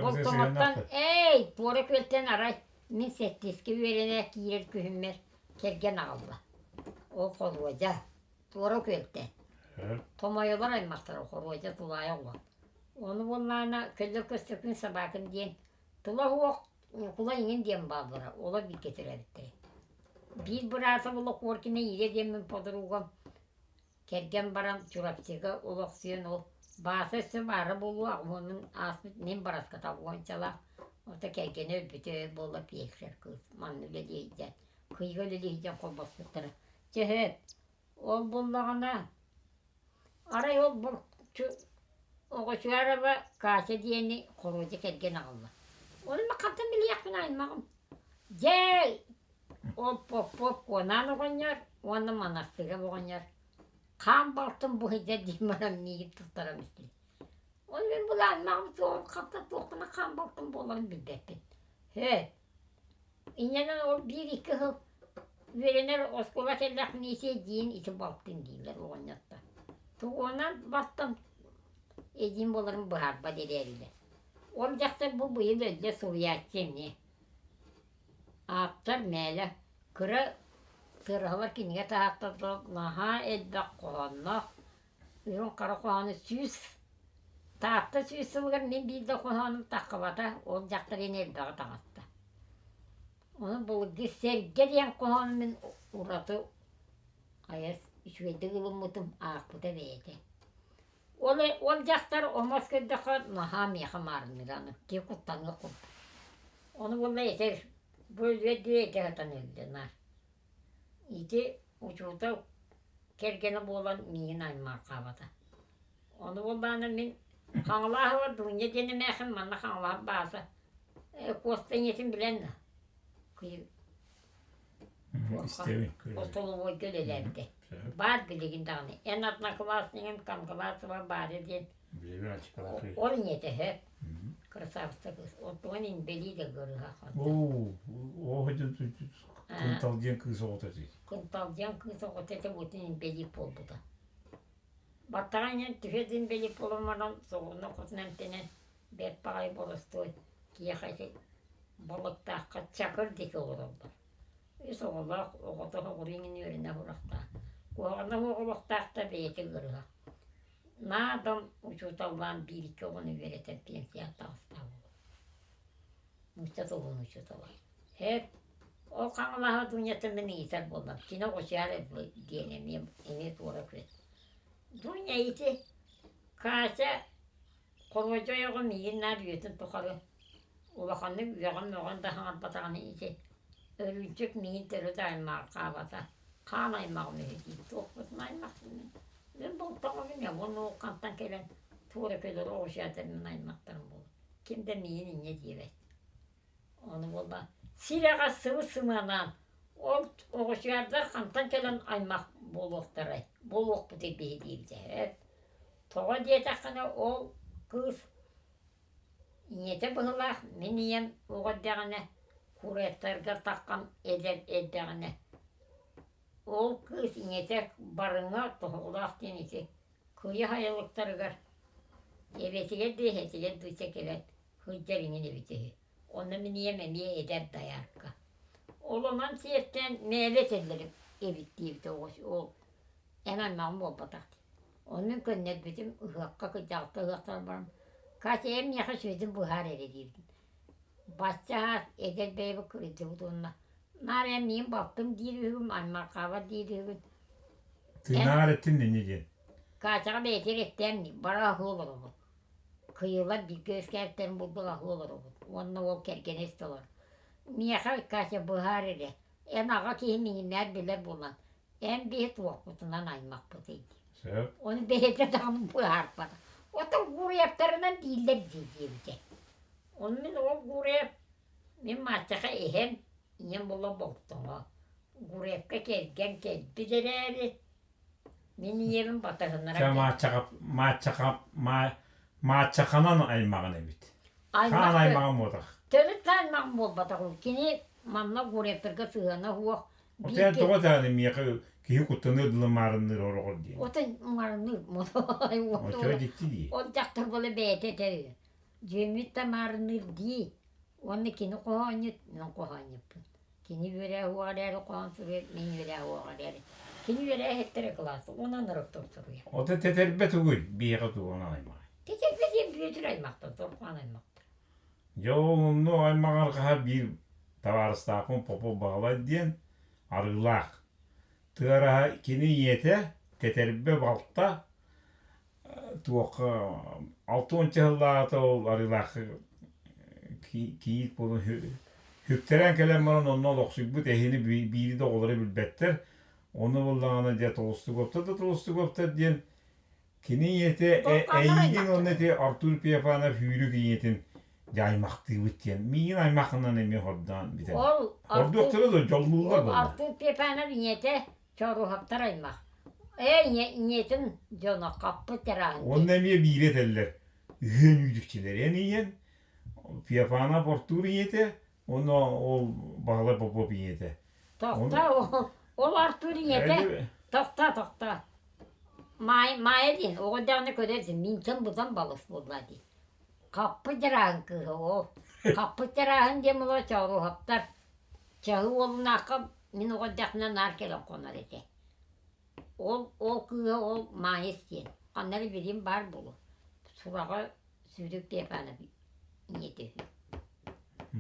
[SPEAKER 2] Болтоҥоттон эй, туора күөлтэн арай мин сэттискэ үөрэнэ киирэр күһүммэр кэргэн аҕалла. Ол холуодьа. Туора күөлтэн. Томойолор аймахтара Хоруодьа тулаайах уол. Ону буоллаҕына Көллөр Көстөкүүн Собакин диэн тыла суох Ньукулай иҥин диэн бааллара, олор бииргэ төрөөбүттэрэ. Биир быраата буола Коркина Ира диэммин подругам. Кэргэн баран Чурапчыга олохсуйан ол Бааса өссө баара буолуо аҕыһыанын ааспыт мин бараската уончалаах ото кэргэнэ өлбүтэ өр буолла фельдшер кыыс манна үлэлии сылдьан кыйга үлэлии сылдьан холбоспуттара. Чэ сөп ол буоллаҕына арай ол Оҕочуараба Катя диэни хоруодьа кэргэн аҕалла. Ону мин хантан билиэхпин аймаҕым. Дьэ ол Попов Куонаан оҕонньор уонна Манастыырап оҕонньор хаан балтым бу сылдьар дии баран миигин туттаран истилэр. Ону мин былааннаҕым суоҕун хантан туохпуна хаан балтым буоларын билбэппин. Һөө, инньэнэн ол биир-икки сыл үөрэнэр оскуола кэллэх миисэ диин ити балтын дииллэр оҕонньоттор. Тугунан бастан эдьиийим буоларын быһаарбат эрээрилэр. Ол дьахтар бу быйыл өллө суруйааччы эмиэ. Ааптар мээлэ кыра тыараһалар кинигэ таһааттарда наһаа элбэх хоһоонноох, үрүҥ хара хоһоону 100 Таатта 100 сылыгар мин биир да хоһоонум таххыбата, ол дьахтар ини элбэҕи таҕыста. Ону былыргы Сэргэ диэн хоһоону мин ураты айас үчүгэйдик ылыммытым, аахпыта бэйэтэ. Ол, ол дьахтар омос көрдөххө наһаа миэхэ маарынныыр аны, киһи куттаныах курдук. Ону буолла этэр, бу өлүөр диэри этэ сатан өллө наар. Ити учуутал кэргэнэ буолан миигин аймаарҕаабата. Ону буоллаҕына мин Хаҥалаһова Дуня диэн эмээхин манна Хаҥалаһап Бааса Куоста ийэтин билэн
[SPEAKER 1] Истэбин, көрөбүн.
[SPEAKER 2] Остолобуойга үлэлээбитэ. Баар билигин даҕаны. Эн однокласснигын Кангаласова Варя диэн
[SPEAKER 1] Билэбин ачыкалаах
[SPEAKER 2] ол ийэтэ сөп. Красавица кыыс. Оттуган инбэлиит ыгырыһа
[SPEAKER 1] Оо, оо, Кынтал диэн кыыс оҕото этий.
[SPEAKER 2] Кынтал диэн кыыс оҕото этэ бутун инбэлиит буолбута. Баттаҕа иҥэн түһэ да инбэлиит буолан баран соҕурууну хотун эмтэнэн бэрт баҕайы боростуой киһиэхэ ити Балыктаахха Чакыр диэки олороллор. Үс оҕолоох, оҕото соҕуруу иҥин үөрэнэ сурахтаах. Куһаҕана суох олохтоох да бэйэтэ ыарыһах. Наадам учууталлаан биир-икки оҕону үөрэтэн пенсияҕа таҕыстаҕа буолуо. Нуучча тылын учуутала. Эт, ол Хаҥалаһа Дунятын мин ыйытар буоллам. Кини оҕочаар диэн эмиэ, эмиэ туора күөл. Дуня ити Катя Хоруодьа ойоҕо миигин наар үйэтин тухары улаханнык үөҕэн-мөҕөн да саҥарбатаҕына ити Өрүүнчүк миигин төрүт аймаарҕаабата, хаан аймаҕым үһү дии, туохпутун аймахпын мин. Мин бултаҕым ээ, уонна ол хантан кэлэн туора көлөр оҕусаатар мин аймахтарым буолар. Ким да миигин инньэ диэбэт. Ону буолла сирэҕэ сыбыс-сымыалаан ол оҕусуйардар хантан кэлэн аймах буолуохтарай, буолуохпутуй биһи диэбитэ эт. Тоҕо диэтэххинэ ол кыыс ийэтэ быһыылаах мин ийэм оҕо эрдэҕинэ курэттарга таххан эдэр эрдэҕинэ ол кыыс ийэтэ барыҥа тоһоҕолоох диэн ити кыйа сайылыктарыгар эбэтигэр дуу эһэтигэр дуу кэлэн сылдьар иҥин эбитэ үһү. Онно мин ийэм эмиэ эдэр дайаарка. Ол онон сиэртээн мээлэ этэллэр эбит диэбитэ ол эн аймаҕым буолбатах дии. Ону мин көннөрбүтүм ыһыахха кырдьаҕаска ыһыахтаан баран Катя эн миэхэ сүөдүн быһаар эрэ диэбитим. Бачча аас эдэр бэйэбит кырдьыбыт уонна наар эн миигин балтым диир үһүгүн, аймарҕаабат диир үһүгүн.
[SPEAKER 1] Тыынаар эттин инньэ диэн.
[SPEAKER 2] Катяҕа бэйэтигэр эттээн бара аһыы олоробут. Кыйылар бииргэ үөскээбиттэрин булбут аһыы олоробут уонна уол кэргэнэ истэ олорор. Миэхэ Катя быһаар эрэ, эн аҕа киһи миҥиннээр билэр буолан, эн биһи туохпутунан аймахпытый дии.
[SPEAKER 1] Сөп.
[SPEAKER 2] Ону бэйэтэ даҕаны быһаарбата. Оттон Гуреевтарынан дииллэр дии диэбитэ. Ону мин ол Гуреев мин Мааччаха иһэн ийэм була болтоҥо. Гуреевка кэргэн кэлбит эрээри мин ийэбин батыһыннара
[SPEAKER 1] Чэ Мааччаха Мааччаха Мааччаханан аймаҕын эбит. Хаан аймаҕым буотах.
[SPEAKER 2] Төрүт аймаҕым буолбатах ол. Кини манна Гуреевтарга сыһыана суох.
[SPEAKER 1] Отон тоҕо даҕаны миэхэ киһи куттаныыр дылы маарынныыр ороҕор диэн.
[SPEAKER 2] Отон маарынныыр.
[SPEAKER 1] Оччо дьикти дии.
[SPEAKER 2] Ол дьахтар буола бэйэтэ этэр Дьүөммүт да маарынныыр дии. Уонна кини хоһоонньут, мин хоһоонньуппун. Кини үөрээ уоҕар эрээри хоһоон суруйар, мин үөрээ уоҕар эрээри. Кини үөрээ иһиттэрэ кылаас, уонан ырыктар суруйар.
[SPEAKER 1] Ото тэтэрбэт угуй, биэҕэ тугунан аймаҕай.
[SPEAKER 2] Тэтэрбэт диэн Бүөтүр аймахтар, Торхоон аймахтар.
[SPEAKER 1] Дьэ ол онно аймаҕар хаһа биир табаарыстаахпын Попов Баҕалай диэн арыылаах. Тыараһа кини ийэтэ Тэтэрбэ балта туохха 60 сыллааҕыта ол Арыылаахха кийиит буолан хүктэрэн кэлэн баран онно олохсуйбут эһини биири да оҕолоро билбэттэр. Ону буллаҕына дьэ Толстуговтар да Толстуговтар диэн кини ийэтэ эйигин уонна ити Артур Пиофанов Хүүрүк ийэтин дьэ аймахтыыбыт диэн миигин аймахынан эмиэ хордоон бүтэн.
[SPEAKER 2] Ол
[SPEAKER 1] Хордуохтара да дьоллууллар
[SPEAKER 2] Ол
[SPEAKER 1] буолла.
[SPEAKER 2] Артур Пиофанов ийэтэ Чоруһаптар аймах. Ээ, ийэтин дьоно хаппыт ыраан дии.
[SPEAKER 1] Уонна эмиэ биири этэллэр. Үһүөн үүтүкчүлэр эн ийэн, Феофана Артур ийэтэ, уонна ол Баһылай Попов ийэтэ.
[SPEAKER 2] Тохтоо, ол Артур ийэтэ, тохтоо, тохтоо. Маайа диэн, оҕо даҕаны көрөрсүн, минтэн быдан балыс буолла дии. Хаппыт дьарааһын кыыһа ол. Хаппыт дьарааһын диэн буолуо Чооруһаптар. Чаһы уолунаахха мин оҕо эрдэхпинэ наар кэлэн хонор этэ. Ол ол кыыһа ол Маайыс диэн. Ханна эрэ билим баар буолуо. Сураҕа Сүүрүк Степанов ийэтэ үһү.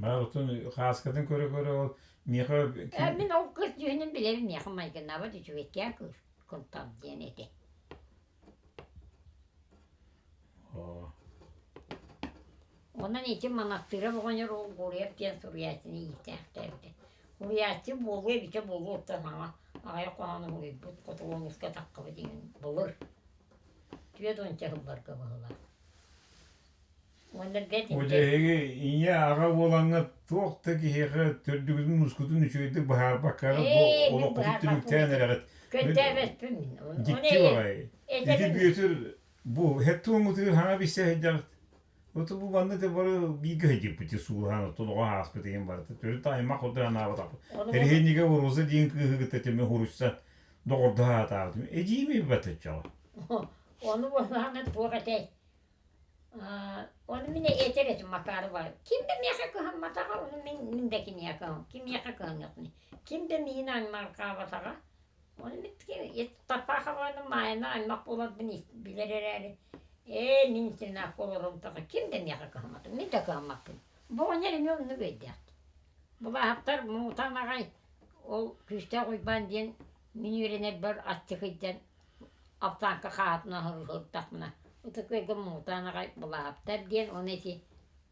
[SPEAKER 1] Баар оттон хааскатын көрө-көрө ол миэхэ
[SPEAKER 2] Э, мин ол кыыс дьүһүнүн билэбин миэхэ майгыннаабат үчүгэйкээн кыыс кынтал диэн этэ. Онон ити манастыыра оҕонньор ол Гурьев диэн суруйааччыны иитээхтээбитэ. Суруйааччы буолуо эбитэ буолуо оттон саҥа аҕыйах хоһоону суруйбут хотугу улууска таххыбыт иҥин былыр 40 сылларга быһыылаах. Уонна бэрт
[SPEAKER 1] О дьэ эһиги ийэ аҕа буолаҥҥыт туох да киһиэхэ төрдүгүтүн ускутун үчүгэйдик быһаарбаккаҕыт бу
[SPEAKER 2] Ээ, мин
[SPEAKER 1] олоххутун
[SPEAKER 2] быһаарбаппын
[SPEAKER 1] түмүктээн эрэҕит.
[SPEAKER 2] Көнтөөбөспүн мин. Оны
[SPEAKER 1] Дьикти баҕайы. Ити
[SPEAKER 2] этэбин.
[SPEAKER 1] Бүөтүр бу хэт туоҥутугар хаҥа билсэ сылдьаҕыт. Ото бу манна да бары бииргэ сылдьыппыт суулаһан оттон оҕо ааспыт иһин барыта төрүт аймах курдук анаабатахпыт.
[SPEAKER 2] Оны
[SPEAKER 1] Эрэһиэнньигэ Роза диэн кыыһы кытта түмэ хуруйсан доҕордоһо аатаабытым. Эдьиийим баттаччаҕа.
[SPEAKER 2] Ону буоллаҕына туох этэй? Ону мин этэр этим Макарова. Ким да миэхэ кыһамматаҕа, ону мин, мин да киниэхэ кыһам, кимиэхэ кыһаныахпыный? Ким да миигин аймаарҕаабатаҕа. Ону мин Таппахованы Маайаны аймах буоларбын билэр эрээри, ээ, мин сенаакка олорумтаҕа ким да миэхэ кыһаммата, мин да кыһаммаппын. Бу оҕонньор эмиэ оннук өйдөөх. Былааһаптар муҥутаан аҕай ол Күүстээх Уйбаан диэн мин үөрэнэрбэр аччык ыйдан Аптааҥка хаһаатынан сырыттахпына Ытык Күөлгэ муҥутаан аҕай Былааптар диэн уонна ити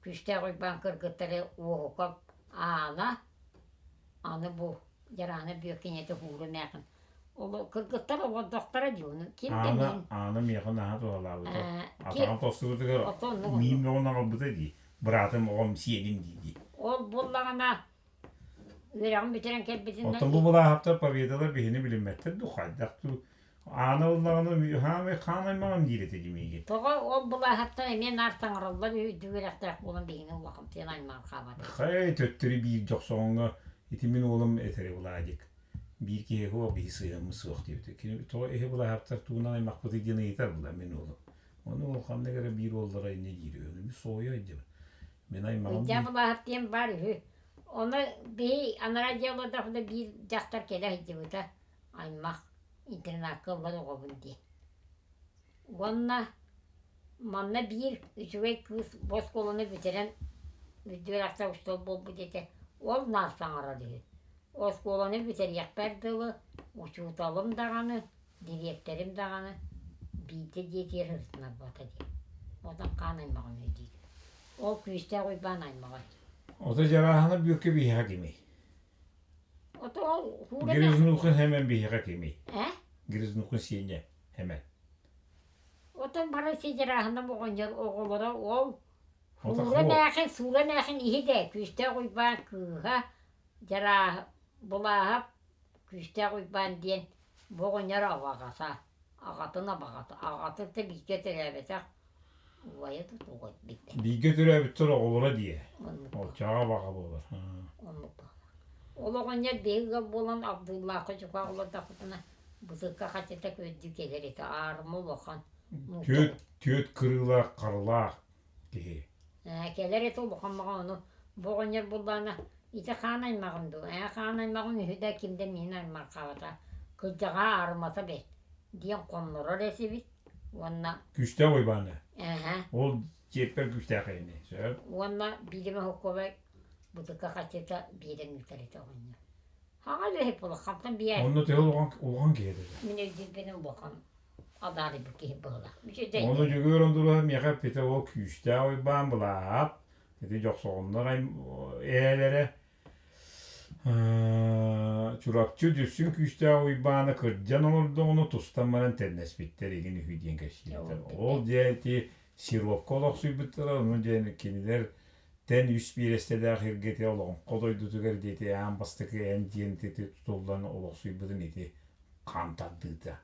[SPEAKER 2] Күүстээх Уйбаан кыргыттары Уоһукап Аана аны бу Дьараана Бүөккэ ийэтэ Һуура эмээхин ол кыргыттар олордохторо дии ону ким да
[SPEAKER 1] Аана
[SPEAKER 2] миин
[SPEAKER 1] Аана миэхэ наһаа туһалаабыта.
[SPEAKER 2] ки
[SPEAKER 1] Атаҕын тостубутугар
[SPEAKER 2] ото оннук
[SPEAKER 1] миин
[SPEAKER 2] оннук
[SPEAKER 1] бөҕөнү аҕалбыта дии. Быраатым оҕом сиэним дии дии.
[SPEAKER 2] Ол буоллаҕына үөрэҕин бүтэрэн кэлбитинэн
[SPEAKER 1] Оттон бу былааһаптар победалар биһини билиммэттэр дуу хайдах дуу Аана ыллаҕына хаамай хаан аймаҕым диир этэ дии миигин.
[SPEAKER 2] Тоҕо ол былааһаптар эмиэ наар таҥараллар үһү үрдүк үөрэхтээх буолан биһигини улахамтыйан аймаҕырҕаабат.
[SPEAKER 1] Хай төттөрү биир дьохсоҕоҥҥо ити мин уолум этэрэ Владик биир киһи суох биһи сыһыаммыт суох диэбитэ. Кини тоҕо эһи былааһаптар тугунан аймахпытый диэн ыйытар була мин уолум. Ону ол ханнык эрэ биир уоллара инньэ диир үһү. Мин соһуйа өйдөбүн. Мин аймаҕым
[SPEAKER 2] Ылдьаа былааһап диэн баар үһү. Ону биһи анараа дьиэ олордохпуна биир дьахтар кэлэ сылдьыбыта аймах интернакка ыллар оҕобун диэн. Уонна манна биир үчүгэй кыыс бу оскуоланы бүтэрэн үрдүк учуутал буолбут этэ. Ол наар саҥарар үһү. Оскуоланы бүтэриэхпэр дылы учууталым даҕаны, дириэктэрим даҕаны биирдэ дьиэтигэр сырытыннарбата диэн. Онтон хаан аймаҕым үһү диир. Ол Күүстээх Уйбаан аймаҕа.
[SPEAKER 1] Ото дьарааһына бүөккэ биһиэхэ кимий?
[SPEAKER 2] Ото ол хуура
[SPEAKER 1] Грязнухин хэмэн биһиэхэ кимий?
[SPEAKER 2] Э?
[SPEAKER 1] Грязнухин Сеня хэмэн.
[SPEAKER 2] Отон бары си дьарааһына оҕонньор оҕолоро ол Суура эмээхин, Суура эмээхин иһи да Күүстээх Уйбаан кыыһа Дьарааһ Былааһап Күүстээх Уйбаан диэн бу оҕонньор абаҕата, аҕатын абаҕата, аҕатын да бииргэ төрөөбөтөх убайа да туга билбэт.
[SPEAKER 1] Бииргэ төрөөбүттэр оҕолоро диэ.
[SPEAKER 2] Оннук
[SPEAKER 1] Оччоҕо абаҕа буолар.
[SPEAKER 2] Оннук буолар. Ол оҕонньор биһиги ыал буолан Абдуллаахха дьукаах олордохпутуна бытыыкка хаччыта көрдүү кэлэр этэ, аарыма улахан.
[SPEAKER 1] Түөрт, түөрт кырыылаах харылаах киһи.
[SPEAKER 2] Ээ, кэлэр этэ улахан маҕан ону бу оҕонньор буллаҕына ити хаан аймаҕым дуу, ээ хаан аймаҕым үһү да ким да миин аймархаабата, кырдьаҕа аарымата бэрт диэн хоннорор этибит уонна
[SPEAKER 1] Күүстээх Уйбааны.
[SPEAKER 2] Эһэ.
[SPEAKER 1] Ол чиэппэр күүстээх ини, сөп.
[SPEAKER 2] Уонна биирдэ оһуккубай бытыка хаччыта биэрэн ыытар этэ оҕонньор. Хаҥа үлэһит буолаххантан биэ.
[SPEAKER 1] Онно төһө улахан улахан киһи этэ.
[SPEAKER 2] Мин өйдүүрбүнэн улахан адаарыйбыт киһи быһыылаах. Үчүгэй.
[SPEAKER 1] Ону Дьөгүөр Ондуруһа миэхэ эппитэ ол күүстээх Уйбаан Былаап, ити дьохсоҕоннор эһээлэрэ Чурапчы Дүпсүн күүстээх Уйбаана кырдьан олордоҕуна тустан баран тэннэспиттэр игин үһү диэн кэпсиирдэр. Ол дьэ ити сиропка олохсуйбуттара, ону диэн кинилэр тэн үс биэрэстэлээх иргэтэ олоҥхо дойдутугар диэти аан бастакы эн диэн ити тутуллан олохсуйбутун ити хаан тардыыта,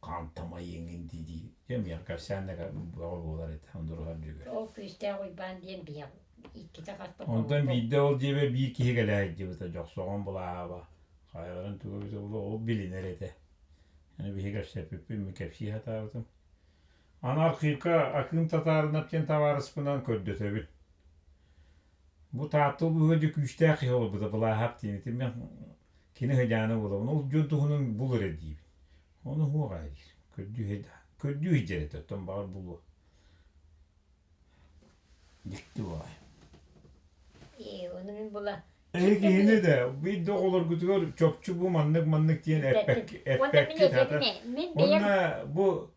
[SPEAKER 1] хаан тамайыҥын дии-дии дьэ миэхэ кэпсээн да бөҕө буолар этэ Ондуруһар Дьөгүөр.
[SPEAKER 2] Ол күүстээх Уйбаан диэн биһиэх иккитэ хаста
[SPEAKER 1] Онтон биирдэ ол дьиэбэ биир киһи кэлэ сылдьыбыта, дьохсоҕон былааба, хайаларын тугу эбитэ буолуо, ол билинэр этэ. Аны биһи кэпсэппиппин, мин кэпсии сатаабытым. Аны архивка Акыым Татаарынап диэн табаарыспынан көрдөтөбүн. Бу Таатта улууһа дьэ күүстээх киһи олорбута Былааһап диэн ити мин кини сыдьаана буолабын. Ол дьон туһунан бул эрэ диибин. Ону уһуоҕа диир. Көрдүү көрдүү сылдьар этэ, оттон баҕар булуо. Дьикти буолай.
[SPEAKER 2] Ээ, ону мин була
[SPEAKER 1] Эһи киһини да биир да оҕолоргутугар чопчу бу маннык-маннык диэн эппэккит хата.
[SPEAKER 2] Мин бэйэм
[SPEAKER 1] Уонна бу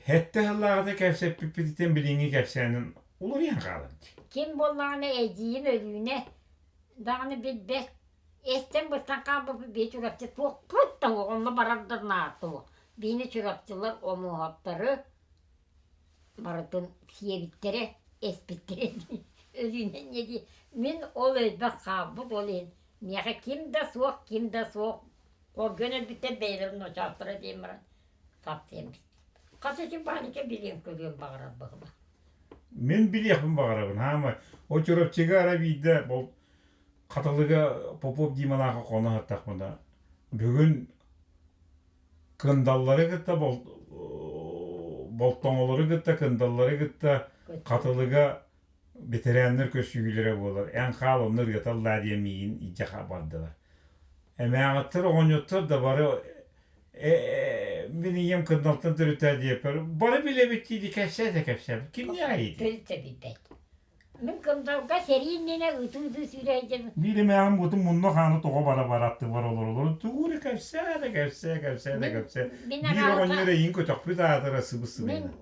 [SPEAKER 1] сэттэ сыллааҕыта кэпсэппиппититтэн билиҥҥи кэпсээнин уларыйан хаалар дии.
[SPEAKER 2] Ким буоллаҕына эдьиийим Өлүүнэ даҕаны билбэт эстэн быстан хаалбыппыт бии Чурапчы туохпут да суох онно барар да наада суох. Биини Чурапчылар омуоһаптары барытын сиэбиттэрэ, эспиттэрэ дии, өлүүнэн инньэ дии. Мин ол өйбөр хаалбыт ол иһин миэхэ ким да суох, ким да суох хоргуйан өлбүттэр бэйэлэрин ночооттора диэн баран сапсыйан бүттүм. Хас ити Ванька билиэн-көрүөн баҕарар быһыылаах.
[SPEAKER 1] Мин билиэхпин баҕарабын, хаама о Чурапчыга ара биирдэ бол Хатылыга Попов Дималаахы хоно сыттахпына бүгүн Кындаллары кытта болтоҥолору кытта кындаллары кытта Хатылыга бэтэрээннэр көрсүһүүлэрэ буолар. Эн хаал онно ырыаталлаа диэн миигин илдьэ бардылар. Эмээҕиттэр оҕонньоттор да бары мин ийэм Кындалтан төрүттээ диэппэр бары билэбит дии кэпсээтэ кэпсээбит. Кимнээх ийэтий?
[SPEAKER 2] Төрүт да билбэт. Мин Кындалга сэрии иннинэ ытыы-ытыы сүүрээйдим.
[SPEAKER 1] Биир эмээҕим бутун мунна хааны тоҕо бара-бара аттыбар олоролорун тугу эрэ кэпсээ да кэпсээ, кэпсээ да кэпсээ.
[SPEAKER 2] Мин
[SPEAKER 1] Биир оҕонньор эйиин көтөхпүт аатыра сыбыс-сыбыйна.
[SPEAKER 2] Мин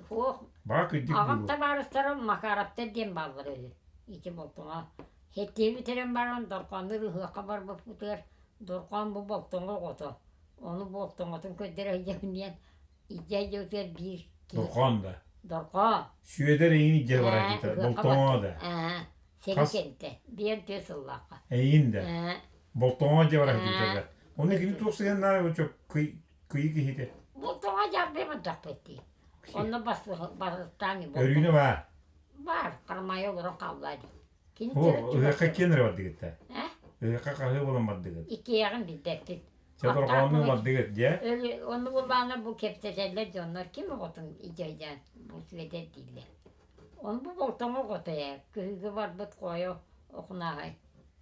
[SPEAKER 2] суох.
[SPEAKER 1] Баҕа кырдьык
[SPEAKER 2] Аҕам
[SPEAKER 1] буолуо.
[SPEAKER 2] табаарыстарым Макаровтар диэн бааллар үһү. Ити болтоҥо. Хэттиэби бүтэрэн баран Дорҕооннуур ыһыахха барбыппытыгар Дорҕоон бу болтоҥо оҕото. Ону болтоҥотун көрдөрө сылдьабын диэн илдьэ сылдьыбытыгар биир киһи
[SPEAKER 1] Дорҕоон да?
[SPEAKER 2] Дорҕоон.
[SPEAKER 1] Сүөдэр эйиин илдьэ барар диэтэ. Болтоҥо да?
[SPEAKER 2] Сэрии
[SPEAKER 1] Хас?
[SPEAKER 2] кэнтэ. Биир түөрт сыллаахха.
[SPEAKER 1] Эйиин да? Болтоҥо дьэ барар диэтэ да. Ону кини туох сыһыаннаах чоп кыйы киһитэ?
[SPEAKER 2] Болтоҥо дьарбай бардахпыт дии. Онно бастаан
[SPEAKER 1] Өрүүнэ баар.
[SPEAKER 2] Баар, харамайа олорон хаалла дии. Кини
[SPEAKER 1] О, ыһыахха киэн эрэ бардыгыт да? Ыһыахха хаһыы буолан бардыгыт?
[SPEAKER 2] Иккиэҕин билбэппит.
[SPEAKER 1] Чэ дорҕооннуу бардыгыт дьэ?
[SPEAKER 2] Ону буллаҕына бу кэпсэтэллэр дьоннор ким оҕотун идьэйдээн бу Сүөдэр дииллэр. Ону бу болтоҥо оҕото ээ, көһүүгэ барбыт Хоойо Охунааһай,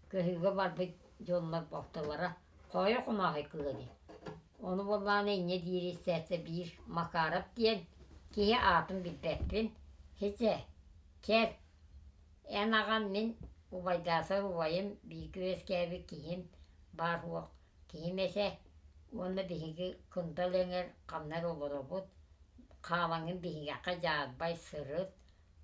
[SPEAKER 2] көһүүгэ барбыт дьоннор балтылара Хоойо Охунааһай кыыһа дии. Ону буоллаҕына инньэ диир истээччи биир Макаров диэн киһи аатын билбэппин. Хитэ, кэл, эн аҕам мин убайдаасар убайым бииргэ үөскээбит киһим баар уох киһим этэ уонна биһиги Кындал эҥэр ханна эрэ олоробут, хаалаҥҥын биһиэхэ дьаарбай сырыт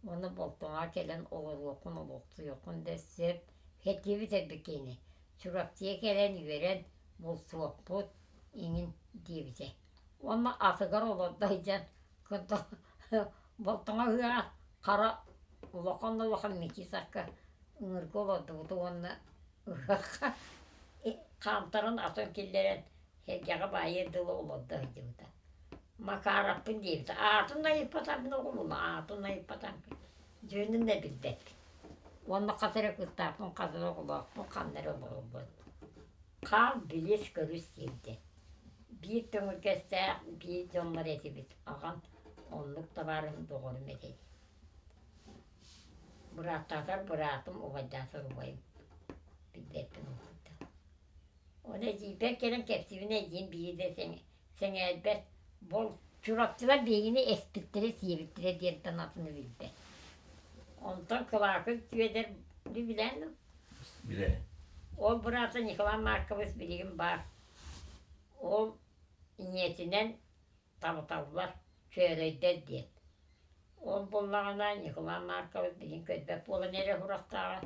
[SPEAKER 2] уонна Болтоҥоҕо кэлэн олоруоххун, олохсуйуоххун да сөп, хэтиэбит эрбит киһини Чурапчыга кэлэн үөрэн булсуохпут иҥин диэбитэ. Уонна атыгар олордо сылдьан Кындал Болтоҥо ыһыаҕа хара улахан да улахан микисакка ыҥырга олордубута уонна ыһыахха хаамтаран атын киллэрэн сэргэҕэ баайыар дылы олордо сылдьыбыта. Макаровпын диэбитэ. Аатын айыппатарбын оҕолума, аатын айыппатарбын дьүһүнүн да билбэппин. Уонна хас эрэ кыыстаахпын, хас эрэ оҕолоохпун, ханна эрэ олоробун. Хаал билис көрүс диэбитэ. Биир төҥүргэстээх биир дьоннор этибит, аҕам оннук табаарыһым доҕорум этэ дии. Бырааттаатар быраатым, убайдаатар убайым. Билбэппин ол курдук. Ону эдьиийбэр кэлэн кэпсиибин эдьиийим биири да сэҥээрбэт. Бол Чурапчылар биһигини эспиттэрэ, сиэбиттэрэ диэнтэн атыны билбэт. Онтон Кылаакын Сүөдэр билэн
[SPEAKER 1] Билэ.
[SPEAKER 2] Ол быраата Николай Маркович билигин баар. Ол ийэтинэн табыталлар, чөөрөйдөр диэн. Ол буоллаҕына Николай Маркович билигин көрбөт буолан эрэ сурахтааҕа.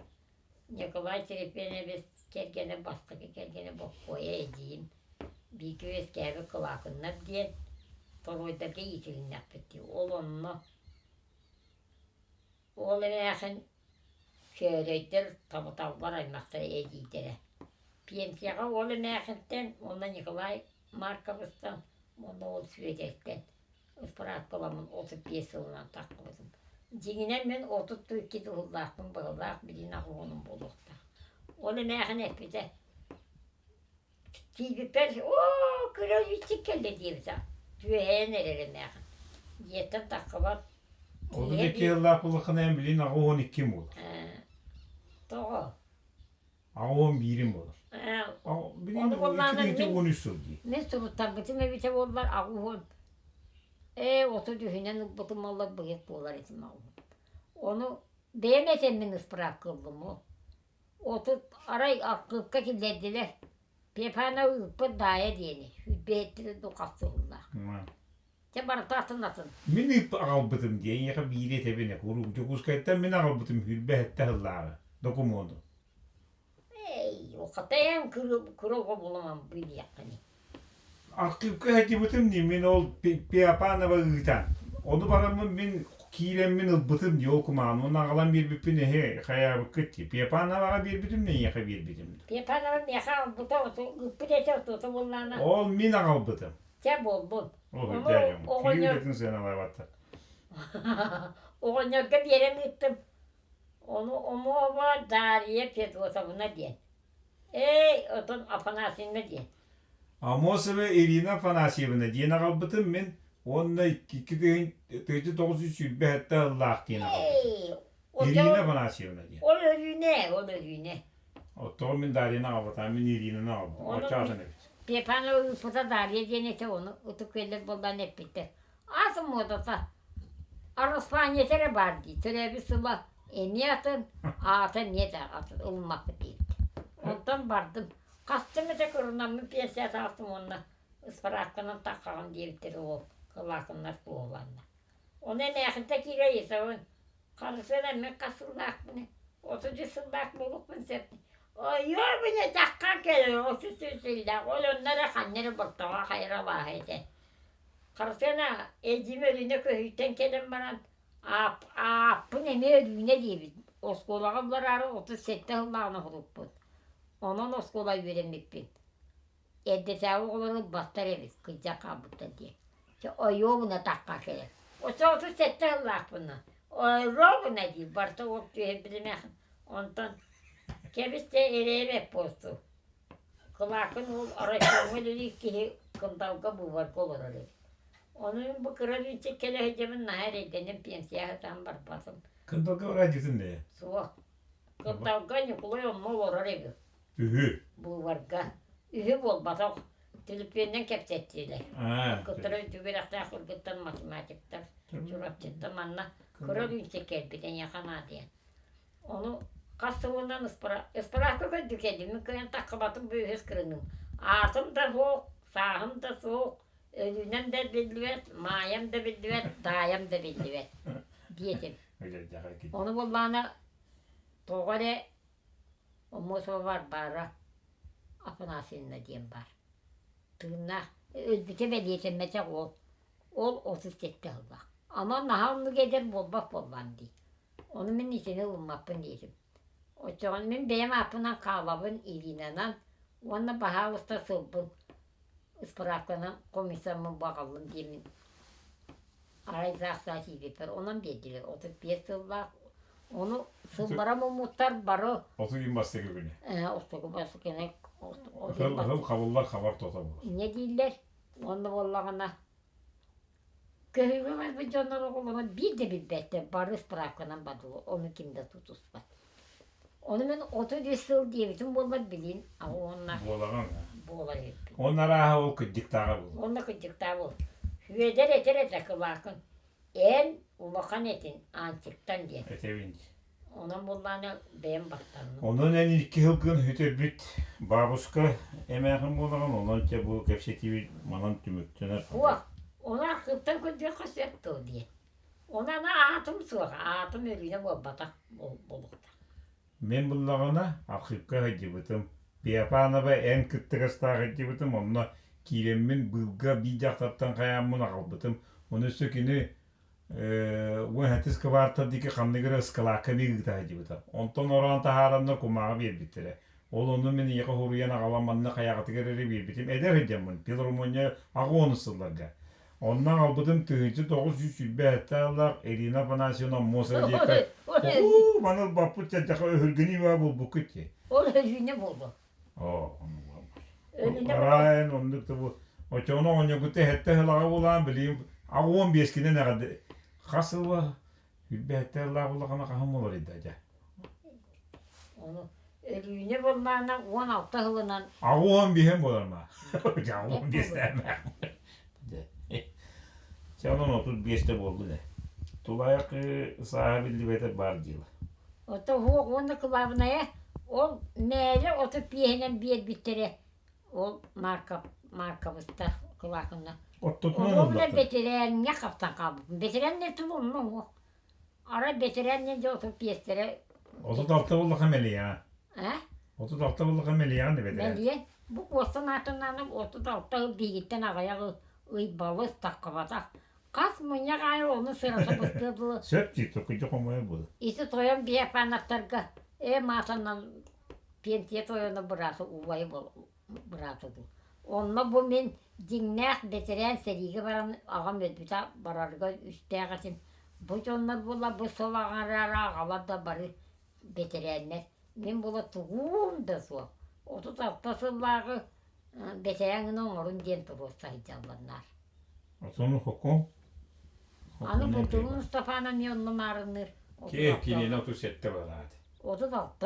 [SPEAKER 2] Николай Терепеневич кэргэнэ бастакы кэргэнэ Боккуойа эдьиийим бииргэ үөскээбит Кылаакыннар диэн торуойдарга иитилиннэхпит дии. Ол онно ол эмээхин Чөөрөйдөр табыталлар аймахтара эдьиийдэрэ. Пенсияҕа ол эмээхинтэн уонна Николай Марковичтан уонна ол Сүөдэртэн ыспыраапкаламмын 35 сылынан таххыбытым. Дьиҥинэн мин 32 тыһыллаахпын быһылаах билин аҕуһунум буолуохтаах. Ол эмээхин эппитэ Тиийбиппэр оо кыра үүччүк кэллэ диэбитэ. Түөһэйэн эрэр эмээхин. Дьиэттэн таххыбат.
[SPEAKER 1] 32 сыллаах буоллаххына эн билин 82 буолар.
[SPEAKER 2] Тоҕо?
[SPEAKER 1] 81 буолар. Билин
[SPEAKER 2] Ону буоллаҕына мин
[SPEAKER 1] 13 сыл дии.
[SPEAKER 2] Мин суруттарбытым эбитэ буоллар аҕуһун ээ отут үһүнэн ылбытым буоллар быйыл буолар этим аҕуһун. Ону бэйэм этэммин ыспыраапка ыллым ол. 30 арай архыыпка киллэрдилэр. Пепана ыыппыт Даайа диэни, сүүрбэһиттэн дуу хас сыллаах. Чэ барыта атын атын.
[SPEAKER 1] Мин аҕалбытым диэн эйиэхэ биири этэбин куруук Дьокуускайтан мин аҕалбытым сүүрбэһиттэ сыллааҕы докумуону.
[SPEAKER 2] Эй, хатайан кыра оҕо буламан билиэххиний.
[SPEAKER 1] Архыыпка сылдьыбытым дии мин ол Пиапанова ыытан. Ону бараммын мин киирэммин ылбытым дии ол кумаҕын уонна аҕалан биэрбиппин эһи хайаабыккыт дии. Пиапановаҕа биэрбитим да эйиэхэ биэрбитим да.
[SPEAKER 2] Пиапанова миэхэ аҕалбыта ыыппыт этэ отуота буоллаҕына.
[SPEAKER 1] Ол мин аҕалбытым.
[SPEAKER 2] Чэ буолбут.
[SPEAKER 1] Ол үрдээ дьон. Киһи үлэтин сыаналаабаттар.
[SPEAKER 2] Оҕонньорго биэрэн ыыттым. Ону Омова Дарья Федотовна диэн. Эй, отон Афанасьевна диэн.
[SPEAKER 1] Амосова Ирина Афанасьевна диэн аҕалбытым мин уонна икки 1927 сыллаах диэн аҕалбытым. Ирина Афанасьевна диэн.
[SPEAKER 2] Ол Өрүүнэ, ол Өрүүнэ.
[SPEAKER 1] Оттоҕо мин Дарьяны аҕалбатаҕым, мин Иринаны аҕалбытым. Оччоҕо эбит.
[SPEAKER 2] Пепанова ыыппыта Дарья диэн этэ, ону ытык күөллэр буоллаан эппиттэр. Ас муодата Араспаанньата эрэ баар дии, төрөөбүт сыла эмиэ атын, аата эмиэ да атын, ылыммаппыт диэбит. Онтон бардым. Хастым этэ кырынаммын пенсия таҕыстым уонна ыспыраапканан таххаҕын диэбиттэрэ ол кылаакыннар туоһуланна. Ону эмээхинтэ киирэ ыйытабын, харысыан эммин хас сыллаахпыный, 33 сыллаах буолуохпун сөп. Ойуо бile таххан кэлэр 33 сыллаах, ол онно эрэ ханна эрэ бортоҕо хайра бааһа этэ. Харысыана эдьиим Өрүүнэ көһүүттэн кэлэн баран аап, ааппын эмиэ Өрүүнэ диэбит. Оскуолаҕа бараары 37 сыллааҕын оһолуппут. Онон оскуола үөрэммиппин. Эрдэтээҕи оҕолору ылбаттар эбит, кырдьан хаалбыттар диэн. Чэ, ойуобуна тахха кэлэр. Оччо 37 сыллаахпына. Ойуобуна диир, барыта уол түһэн билимэхин. Онтон кэбис дьэ эрэйэбэт буолсу. Кылаакын уол оройуоҥҥа үлэлиир киһи Кындалга быыбарга олорор эбит. Ону мин бу кыра үүнчүк кэлэ сылдьабын наһаа эрэйдэнэн пенсияҕа сатаан барбатым.
[SPEAKER 1] Кындалга бараадьытын ээ?
[SPEAKER 2] Суох. Кындалга Ньукулай онно олорор эбит.
[SPEAKER 1] Үһү.
[SPEAKER 2] Быыбарга. Үһү буолбатах. Төлөпүөнүнэн кэпсэттилэр. Кыттара үтүгүрэхтээх кыргыттар математиктар Чурапчыттан манна кыра үүнчүк кэлбит эйиэхэ наадыйан. Ону хас сылынан ыспыраапка көрдүк кэллим, кыайан таххыбатым бу үһүс кырыным. Аатым да суох, сааһым да суох, өлүүнэм да биллибэт, маайам да биллибэт, таайам да биллибэт диэтим. Ону буоллаҕына тоҕо эрэ Омосова Варвара Афанасьевна диэн баар. Тыыннаах өлбүтэ бэлиэтэммэтэх уол. Ол 37 сыллаах. Ама наһаа оннук эдэр буолбат буоллаҕым дии. Ону мин итини ылыммаппын диэтим. Оччоҕуна мин бэйэм ааппынан хаалабын Иринанан уонна баһаалыста сылбын ыспыраапканан хомуйсаммын баҕаллым диэммин арай заахсаа тиийбиппэр онон биэрдилэр 35 сыллаах ону сыллара муммуттар бары
[SPEAKER 1] Оту бастакы күнэ.
[SPEAKER 2] Ортоку бастакы
[SPEAKER 1] Ыһыл хабыллар хабар тото буолар.
[SPEAKER 2] Инньэ дииллэр уонна буоллаҕына Көһүүгэ барбыт дьоннор оҕолоро биир да билбэттэр, бары ыспыраапканан бардылар, ону ким да тутуспат. Ону мин 33 сыл диэбитим буоллар билин уонна
[SPEAKER 1] Буолаҕын.
[SPEAKER 2] буолар эбиппин.
[SPEAKER 1] Уонна арааһа ол кырдьыктааҕа буолуо.
[SPEAKER 2] Уонна кырдьыктааҕа буолуо. Сүөдэр этэр этэ кылаакын, эн улахан этин Аанчыктан диэн.
[SPEAKER 1] Этэбин дии.
[SPEAKER 2] Онон буоллаҕына бэйэм баттанным.
[SPEAKER 1] Онон эн икки сылгын сүтэрбит бабушка эмээхин буолаҕын, онон дьэ бу кэпсэтиибит манан түмүктэнэр.
[SPEAKER 2] Суох, ону архыыптан көрдүөххэ сөп дуо диэн. Ону аны аатым суох, аатым Өрүүнэ буолбатах буолуохтаах.
[SPEAKER 1] Мин буллаҕына архыыпка сылдьыбытым. Пиапанова эн кыттыгастаах сылдьыбытым, онно киирэммин быылга биир дьахтартан хайааммын аҕалбытым. Ону өссө кини уон кыбаартар диэки ханнык эрэ ыскалаакка эмиэ ыыта сылдьыбыта. Онтон ороон таһаараннар кумааҕы биэрбиттэрэ. Ол ону мин ийэхэ суруйан аҕалан манна хайаҕытыгар эрэ биэрбитим. Эдэр сылдьаммын, филармония аҕа сылларга. Онно аҕалбытым 1927 сыллаах Ирина Афанасьевна Аммосова диэки Уу, маны ылбаппыт чэрдэхэ өһүргэнии баа булбуккут дии.
[SPEAKER 2] Ол өлүүнэ буолуо.
[SPEAKER 1] Оо,
[SPEAKER 2] Өлүүнэ
[SPEAKER 1] Араайын оннук да бу очоҕуна оҕонньоргуту эһэттэ сылаҕа булаан билигин аҕа 15-кинэн эҕэрдэ хас сыла үрбэһэттэ сыллаах улахана хаһан буолар даа дьэ.
[SPEAKER 2] Ону Өлүүнэ буоллаҕына 16 сылынан
[SPEAKER 1] Аҕа уон биэһин буолар ма. Дьэ аҕа уон биэстээмээх. Чэ онон 35-тэ буоллун ээ. Тулаайах сааһа биллибэтэ баар дьыала.
[SPEAKER 2] Ото уһуох уонна кылаабынайа ол мээлэ 35-инэн биэрбиттэрэ ол Марков Марковыстар кылаакынна.
[SPEAKER 1] Оттотунан
[SPEAKER 2] Оруобуна
[SPEAKER 1] ыллахтар.
[SPEAKER 2] бэтэрээнҥэ хаптан хаалбыппын. Бэтэрээннэр тыл онно уһуох. Арай бэтэрээннэр дьэ 35-тэрэ
[SPEAKER 1] 36 буоллаха мэлийэҕэ.
[SPEAKER 2] А?
[SPEAKER 1] 36 буоллаха мэлийэҕин да бэтэрээн.
[SPEAKER 2] Мэлийэн бу куостан аатынан 36 ыл биһигиттэн аҕыйах ый балыс таххыбатах. Хас мунньах аайы ону сырата быстыа дылы.
[SPEAKER 1] Сөп дии, токуйда хомойор буолар.
[SPEAKER 2] Ити тойон Биапановтарга ээ маасанан пенсия тойоно быраата убайы быраата дуу. Онно бу мин дьиҥнээх бэтэрээн сэриигэ баран аҕам өлбүтэ барарга үстээх этим. Бу дьоннор була бу сыл аҥарара аҕалар да бары бэтэрээннэр. Мин була тугум да суох. 36 сыллааҕы бэтэрээн гына оҥорун диэн туруорса сылдьаллар.
[SPEAKER 1] Отону хокуон?
[SPEAKER 2] Аны Бурдугун Устапаана эмиэ онно маарынныыр.
[SPEAKER 1] Киэр кинини 37 балаат.
[SPEAKER 2] 36.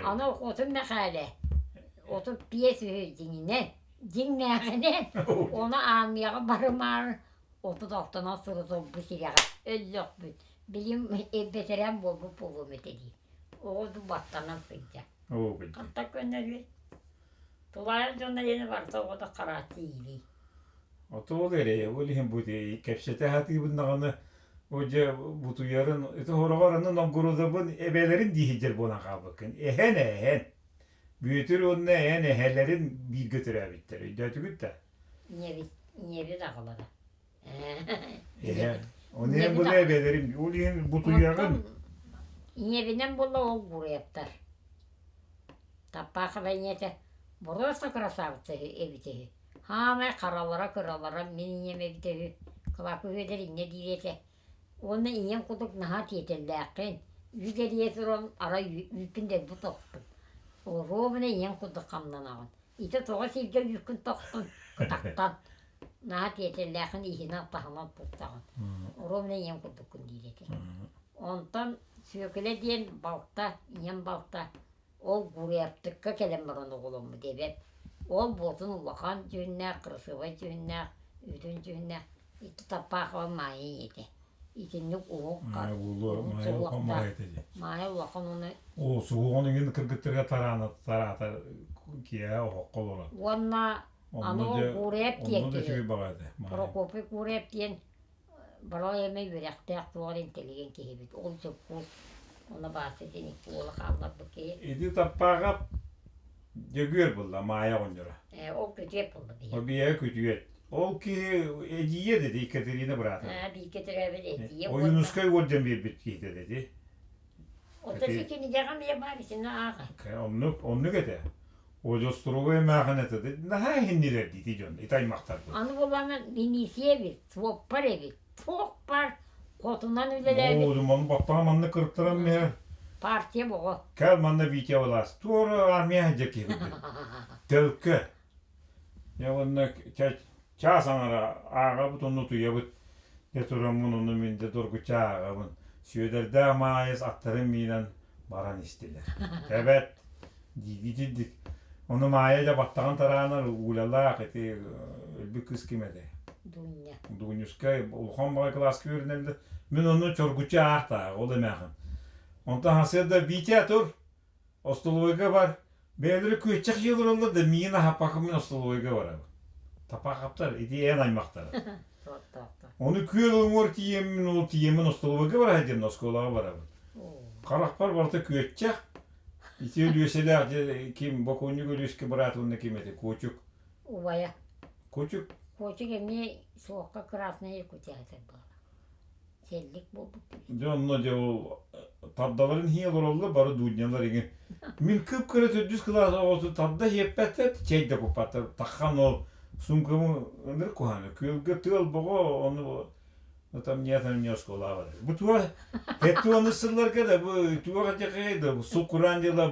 [SPEAKER 2] Аны Отун Мэхээлэ 35 үһү дьиҥинэн, дьиҥнээҕинэн ону аармыйаҕа барымаары 36-нан сырытылбыт сирэҕэ өллөхпүт. Билим бэтэрээн буолбут буолуом этэ дии. Оҕо баттанан сылдьар. Ханта көннөрүүй? Тулаайах дьон эйэни барыта оҕото харааччы иилии.
[SPEAKER 1] Отуол эрэ, ол иһин бу кэпсэтэ сатыыбын даҕаны о дьэ бутуйарын ити хороҕор аны Новгородовын эбэлэрин дии сылдьар буолан хаалбыккын. Эһэн эһэн. Бүөтүр уонна эһэн эһэлэрин бииргэ төрөөбүттэр. Өйдөөтүгүт да?
[SPEAKER 2] Ийэбит, ийэбит аҕалара.
[SPEAKER 1] Эһэ. Оны эн була эбэлэрин, ол иһин бутуйаҕын.
[SPEAKER 2] Ийэбинэн була ол Гуреевтар. Таппаахаба ийэтэ боруоста красавица эбитэ үһү. Хаамай харалара кыралара мин ийэм эбитэ үһү. Кылаакы Үөдэр инньэ диир этэ. Уонна ийэм курдук наһаа тиэтэллээххин. Үүт эрийэ туран арай үүппүн дэлби тохтум. Оруобуна ийэм курдук хамнанаҕын. Ити тоҕо сиргэ үүккүн тохтун, кытахтан. Наһаа тиэтэллээххин иһинэн-таһынан туттаҕын. Оруобуна ийэм курдуккун диир этэ. Онтон Сүөкүлэ диэн балта, ийэм балта, ол Гуряптыкка кэлэн баран оҕоломмут эбэм. Ол буотун улахан дьүһүннээх, кырасыабай дьүһүннээх, үтүн дьүһүннээх, ити Таппаахова Маайа ийэтэ. Итинник уһук
[SPEAKER 1] Маайа буолуо,
[SPEAKER 2] уһун
[SPEAKER 1] Маайа улахан
[SPEAKER 2] суһуохтаах
[SPEAKER 1] Маайа этэ дии.
[SPEAKER 2] Маайа улахан уонна
[SPEAKER 1] Оо, суһуоҕун иҥин кыргыттарга тараана тараата киэһэ оһоххо олорон.
[SPEAKER 2] Уонна аны
[SPEAKER 1] Онно
[SPEAKER 2] ол
[SPEAKER 1] дьэ,
[SPEAKER 2] Гуряп диэн
[SPEAKER 1] онно да
[SPEAKER 2] киһи
[SPEAKER 1] үчүгэй баҕайы этэ Маайа.
[SPEAKER 2] Прокопий Гуряп диэн Балай эмэ үөрэхтээх туох эрэ интэлигиэн киһибит. Ол дьокуус уонна Бааса диэн икки уола хаалларбыт киһи.
[SPEAKER 1] Ити Таппааҕап Дьөгүөр булла Маайа оҕонньоро.
[SPEAKER 2] Ээ, ол күтүөт булла биһиэхэ.
[SPEAKER 1] Ол биһиэхэ күтүөт. Ол киһи эдьиийэ да ити Екатерина быраата.
[SPEAKER 2] Аа, бииргэ төрөөбүт эдьиийэ уонна
[SPEAKER 1] Ойуунускай уордьан биэрбит киһитэ да ити.
[SPEAKER 2] Оттон кинигэҕэ эмиэ баар итини ааҕа.
[SPEAKER 1] Оннук, оннук этэ. Одьостуругу эмээхин этэ. Наһаа иһиннилэр дии ити дьон, ити аймахтарбыт.
[SPEAKER 2] Аны буоллаҕына милиция эбит, суоппар эбит. Туох баар хотунан үлэлээбит.
[SPEAKER 1] Оо, маны баттаҕа манна кырыктаран миһэ.
[SPEAKER 2] Партия боҕо.
[SPEAKER 1] Кэл манна Витя Влас. Туора армия сылдьар киһи курдук. Төлкө. Дьэ уонна чаас аҥара ааҕабыт онно утуйабыт. Дьэ тураммын ону мин дьэ доргуччу ааҕабын. Сүөдэрдээх Маайыс аттарын миинэн баран истилэр. Эбэт диигитирдик. Ону Маайа дьэ баттаҕын тараанар Улялаах ити өлбүт кыыс ким этэй?
[SPEAKER 2] Дуня.
[SPEAKER 1] Дунюскай улахан баҕай кылааска үөрэнэллэр. Мин ону чоргуччу аахтааҕы ол эмээхин. Онтон сарсыарда Витя тур, остолобуойга бар. Бэйэлэрэ күөччэх дьиэ олороллор да миигин аһаппакка мин остолобуойга барабын. Тапаахаптар ити эн аймахтара.
[SPEAKER 2] Суоттаахтар.
[SPEAKER 1] Ону күөл уҥуор тиийэммин ол тиийэммин остолобуойга бара сылдьан оскуолаҕа барабын. Харахпар барыта күөччэх. Ити Өлүөсэлээх дьэ ким бокуонньук Өлүөскэ быраат уонна ким этэ Куочук.
[SPEAKER 2] Убайа.
[SPEAKER 1] Куочук.
[SPEAKER 2] Куочук эмиэ суохха Красная Якутия буолла. Сэллик буолбут.
[SPEAKER 1] Дьэ онно дьэ ол тардаларын иһии олороллор бары дуднялар иҥин. Мин кып-кыра төрдүс кылаас оҕоту тарда иһиппэттэр, чэй да куппаттар. Таххан ол суумкабын ынырык куһаҕана. Күөлгэ тыал боҕо, ону там не там не оскуолаҕа барар. Бу туох хэттуону сылларга да бу туох этиэхэй да суккураан дьыла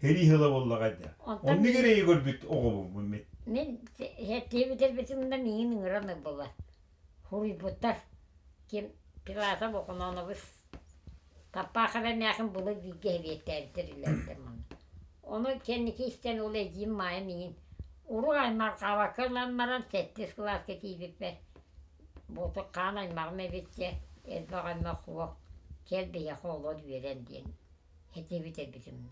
[SPEAKER 1] һэрии сыла буоллаҕай да.
[SPEAKER 2] Онтон
[SPEAKER 1] Оннук эрэйи көрбүт оҕобун мин.
[SPEAKER 2] Мин хэттиэбитэрбитим да миигин ыҥыран ыллылар. Хуруйбуттар. Ким Пилатов Охоноонобус Таппаахап эмээхин былыр бииргэ эбиэттээбиттэр үлэлээбиттэр манна. Ону кэнники истэн ол эдьиийим Маайа миигин уруу аймарҕаабакка ылан баран сэттис кылааска тиийбиппэр буотук хаан аймаҕым эбит дьэ элбэх аймах суох кэл биһиэхэ олор үөрэн диэн этибит эбитим.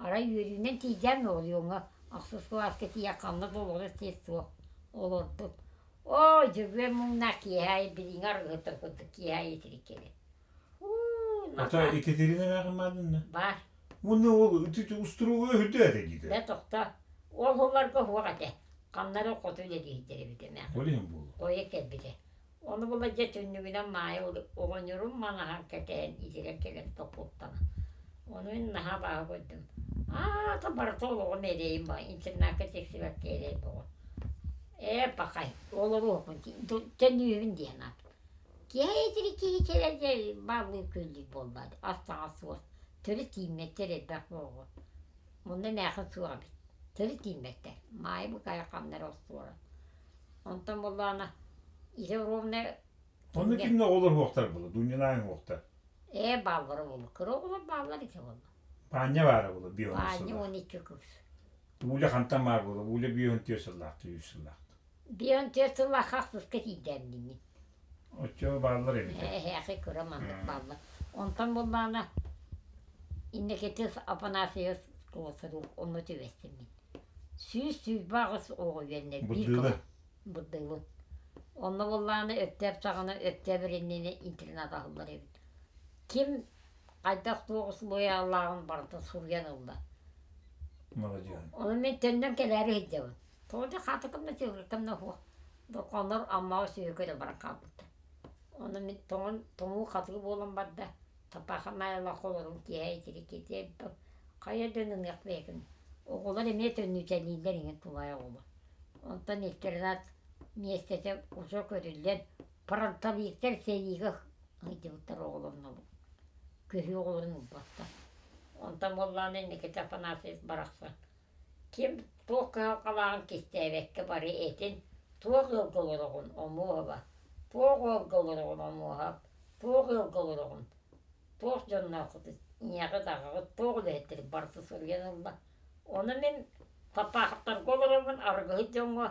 [SPEAKER 2] Арай үөрүүнэн тиийдэм оройуоҥҥа ахсыс кылааска тиийэ ханна да олорор сир суох олордум. Оо, Дьөгүөр муҥнаах киэһэ аайы билиҥҥи арыгыһыттар курдук киэһэ аайы итирик кэлэр. Уу,
[SPEAKER 1] Ата
[SPEAKER 2] наһаа
[SPEAKER 1] Екатерина эмээхин маадынна?
[SPEAKER 2] баар.
[SPEAKER 1] Уонна ол устурууга өһүрдэ этэ диитэ.
[SPEAKER 2] Дэ тохто. Ол сылларга суох этэ. Ханна эрэ хоту үлэлииһиттэр эбит эмээхин.
[SPEAKER 1] Ол иһин буолуо.
[SPEAKER 2] Ойо кэлбитэ. Ону була дьэ түннүгүнэн Маайа оҕонньорум манаһан кэтэһэн итирэн кэлэн токуттана. Ону мин наһаа бааһы көрдүм. Аата барыта олоҕум эрэйим баа, интернакка тиксибэккэ эрэй бөҕө. Ээ, пахай, олоруохпун төннүүһүбүн диэн аат. Киһи итирик киһи кэлэр дьэ бааллыы күллүүр буоллаа ас-таҥас суох, төрүт тиийиммэттэр элбэх буолуо. Онно эмээхсин суох эбит, төрүт тиийиммэттэр. Маайа букайа ханна эрэ остуора. Онтон буоллаҕына ити ровно
[SPEAKER 1] Онно
[SPEAKER 2] кинигэ
[SPEAKER 1] кимнэ оҕолор уохтар буолла, Дунянаайын уохтар.
[SPEAKER 2] Ээ, бааллара буолла. Кыра оҕолор бааллар ити буолла.
[SPEAKER 1] Баанньа баара буолла, бион
[SPEAKER 2] Баанньа
[SPEAKER 1] сыллаах.
[SPEAKER 2] 12 кыыс.
[SPEAKER 1] Уля хантан баар буолла, Уля бион түөрт сыллаах, үс сыллаах.
[SPEAKER 2] Бион түөрт сыллаах ахсыска тиийдээм дии.
[SPEAKER 1] Оччо бааллар эбит.
[SPEAKER 2] Эһээхи кыра маннык бааллар. Онтон буоллаҕына Иннокентий Афанасьевич Косарев онно түбэстим мин. 128 оҕо үөрэнэр биир
[SPEAKER 1] Бырдыылы.
[SPEAKER 2] кылаас Бырдыылы. Онно буоллаҕына Өктөөп саҕана Өктөөп иннинэ интернат аһыллар эбит. Ким хайдах туох усулуойалааҕын барытын суруйан ылла.
[SPEAKER 1] Молодец.
[SPEAKER 2] Ону мин төннөн кэлээри сылдьабын. Тоҕо да хаатыкым да сыылыкым да суох. Дорҕооннор Аммаҕа сүөһү көрө баран хаалбыттар. Ону мин тоҥон тоҥуу хатыы буолан барда. Тапаха Маайалаах олорун киэһэ итирик итиэрдэ хайа дьон ыныах бэйэтин. Оҕолор эмиэ төннүүтэлииллэр иҥин тулаайах оҕолор. Онтон интернат миэстэтэ уже көрүллэн фронтовиктар сэриигэ сылдьыбыттар оҕолорун көһүү оҕолорун ылбаттар. Онтон буоллаҕына Никита Афанасьевич барахсан ким туох кыһалҕалааҕын кистээбэккэ бары этин туох ыалга олороҕун Омуоһаба, туох ыалга олороҕун Омуоһап, туох ыалга олороҕун, туох дьоннооххутуй, ийэҕит, аҕаҕыт туох үлэһиттэрий барыта суруйан ылла. Ону мин Папаахтарга олоробун арыгыһыт дьоҥҥо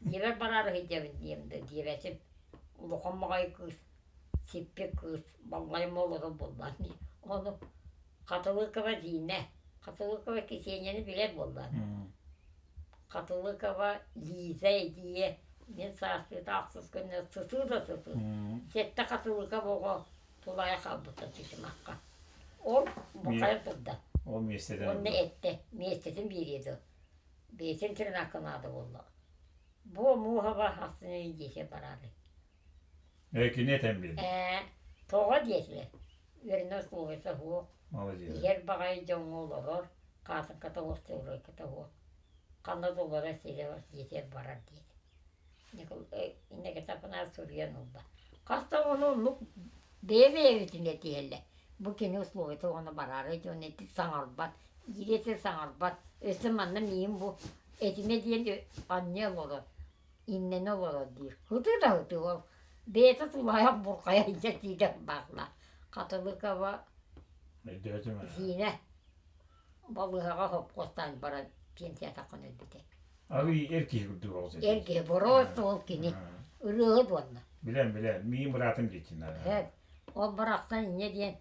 [SPEAKER 2] дьиэбэр бараары сылдьабын диэм да диэбэтим. Улахан баҕайы кыыс, сиппит кыыс, баллайым олорор буоллаҕа дии. Ону Хатылыкова Зина, Хатылыкова Кисиэнньэни билэр буоллаҕа. Хатылыкова Лиза эдьиийэ мин саастыыта ахсыс күнү сытыы да сытыы. Сэттэ Хатылыков оҕо тулаайах хаалбыта Чычымахха. Ол бухайа турда.
[SPEAKER 1] Ол миэстэтин
[SPEAKER 2] Уонна эттэ, миэстэтин биэриэ дуо? Бэйэтин тырнаакка наада буолла. Бу муоһаба ахсыныы диэки бараары.
[SPEAKER 1] Ээ, кини этэн биэрдэ.
[SPEAKER 2] Ээ, тоҕо диэтилэр. Үөрэнэр условиета суох.
[SPEAKER 1] Молодец.
[SPEAKER 2] Иһэр баҕайы дьоҥҥо олорор, хаатыҥката суох, теорийката суох. Ханна да олорор сирэ дьиэтигэр барар диэтэ. Иннокентий суруйан ылла. Хас да оҕону оннук бэйэ-бэйэбитин этиһэллэр. Бу кини условиета уонна бараары дьон эти саҥарбат, иирэ саҥарбат. Өссө манна миигин бу этимэ диэн анньа олорор, иннэнэ олорор диир. Ытыы да ытыы ол. Бэйэтэ тулаайах бурҕайа илдьэ тиийдэ баахла. Хатылыкова
[SPEAKER 1] Өйдөөтүм ээ.
[SPEAKER 2] Зина балыыһаҕа хопкуостаан баран пенсиятаххын өлбүтэ.
[SPEAKER 1] Арый эр киһи курдук оҕус
[SPEAKER 2] Эр киһи бороос ол кини ырыаһыт уонна.
[SPEAKER 1] Билэн, билэн. Миигин быраатым диэччи
[SPEAKER 2] Һэп. Ол барахсан инньэ диэн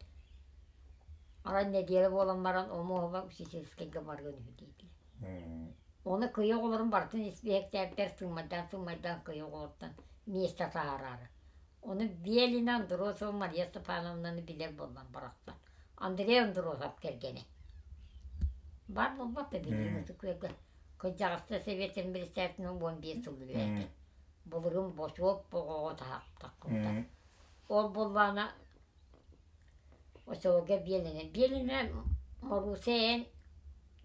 [SPEAKER 2] Арай нэдиэлэ буолан баран Омуоһуба учительскайга барыан үһү диэтилэр. Ону кыйа оҕолорун барытын испииһэктээбиттэр сыымайдаан-сыымайдаан кыйа оҕолортон миэстэ таһаараары. Ону Белина Андросова Мария Степановнаны билэр буоллан барахсан. Андрей Андросов кэргэнэ. Баар буолбат да билигин Ытык Күөлгэ кырдьаҕастар сэбиэттэрин председателинэн 15 сыл үлэлээтэ. Былырыын бочуок оҕоҕо таһаартаххыта. Ол буоллаҕына Оччолорго Биэлинэ. Биэлинэ Морууса эн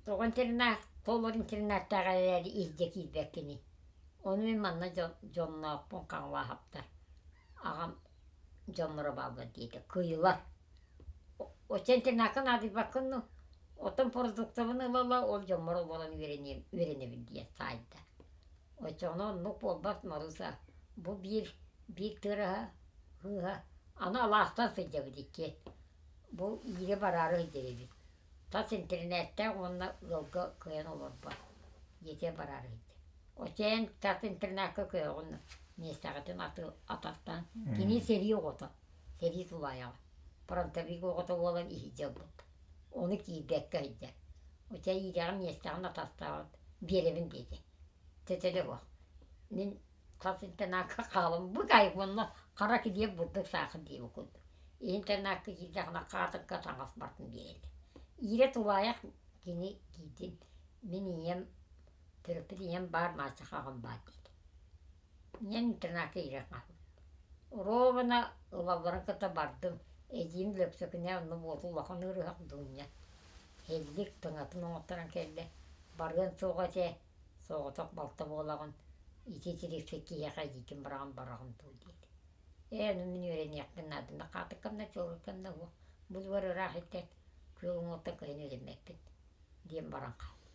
[SPEAKER 2] тоҕо интернат, толору интернаттаах эрээри иһирдьэ киирбэккиний? Ону мин манна дьонноохпун Хаҥалаһаптар. Аҕам дьонноро бааллар диэтэ. Кыйылар. Оччо интернакка наадыйбаккын дуу? Оттон продуктабын ыла-ыла ол дьоммор олорон үөрэниэм, үөрэнэбин диэн саайда. Оччоҕуна оннук буолбат Маруся. Бу биир, биир тыараһа кыыһа аны алаастан сылдьабыт иккиэн. Бу иирэ бараары сылдьар эбит. Тас интэринээттээх уонна ыалга кыайан олорбот. Дьиэтигэр бараары сылдьар. Оччо эн тас интернакка көһөҕүн миэстэҕитин атастаан. Кини сэрии оҕото, сэрии тулаайаҕа. Фронтовик оҕото буолан иһирдьэ ылбыт. Ону киирбэккэ сылдьар. Оччо иирэҕин миэстэҕин атастаабыт биэрэбин диэтэ. Төтөлө суох. Мин хас интернакка хаалан бу кайык уонна хара килиэп бурдук саахар диэбит курдук. Интернакка киирдэххинэ хаатыкка таҥас бартын биэрэллэр. Иирэ тулаайах кини киирдин мин ийэм төрөппүт ийэм баар мааччах аҕам баар диэтэ. Ийэм интернакка иирэ хаалбыт. Ровно ылалларын кытта бардым. Эдьиийим Лөксөкүнэ онно буолта улахан ыарыһах Дуня. Һэллик тыҥатын оҥотторон кэллэ. Барыан суоҕа этэ, соҕотох балта буолаҕын, ити тириксик киһиэхэ эдьиийгин быраҕан бараҕын дуу диэтэ. Ээ, ону мин үөрэниэхпин наада, хаатыккам да, чуолуккам да суох, булугар ыраах иттэн, күөл уҥуохтан кыайан үөрэммэппин диэн баран хаалла.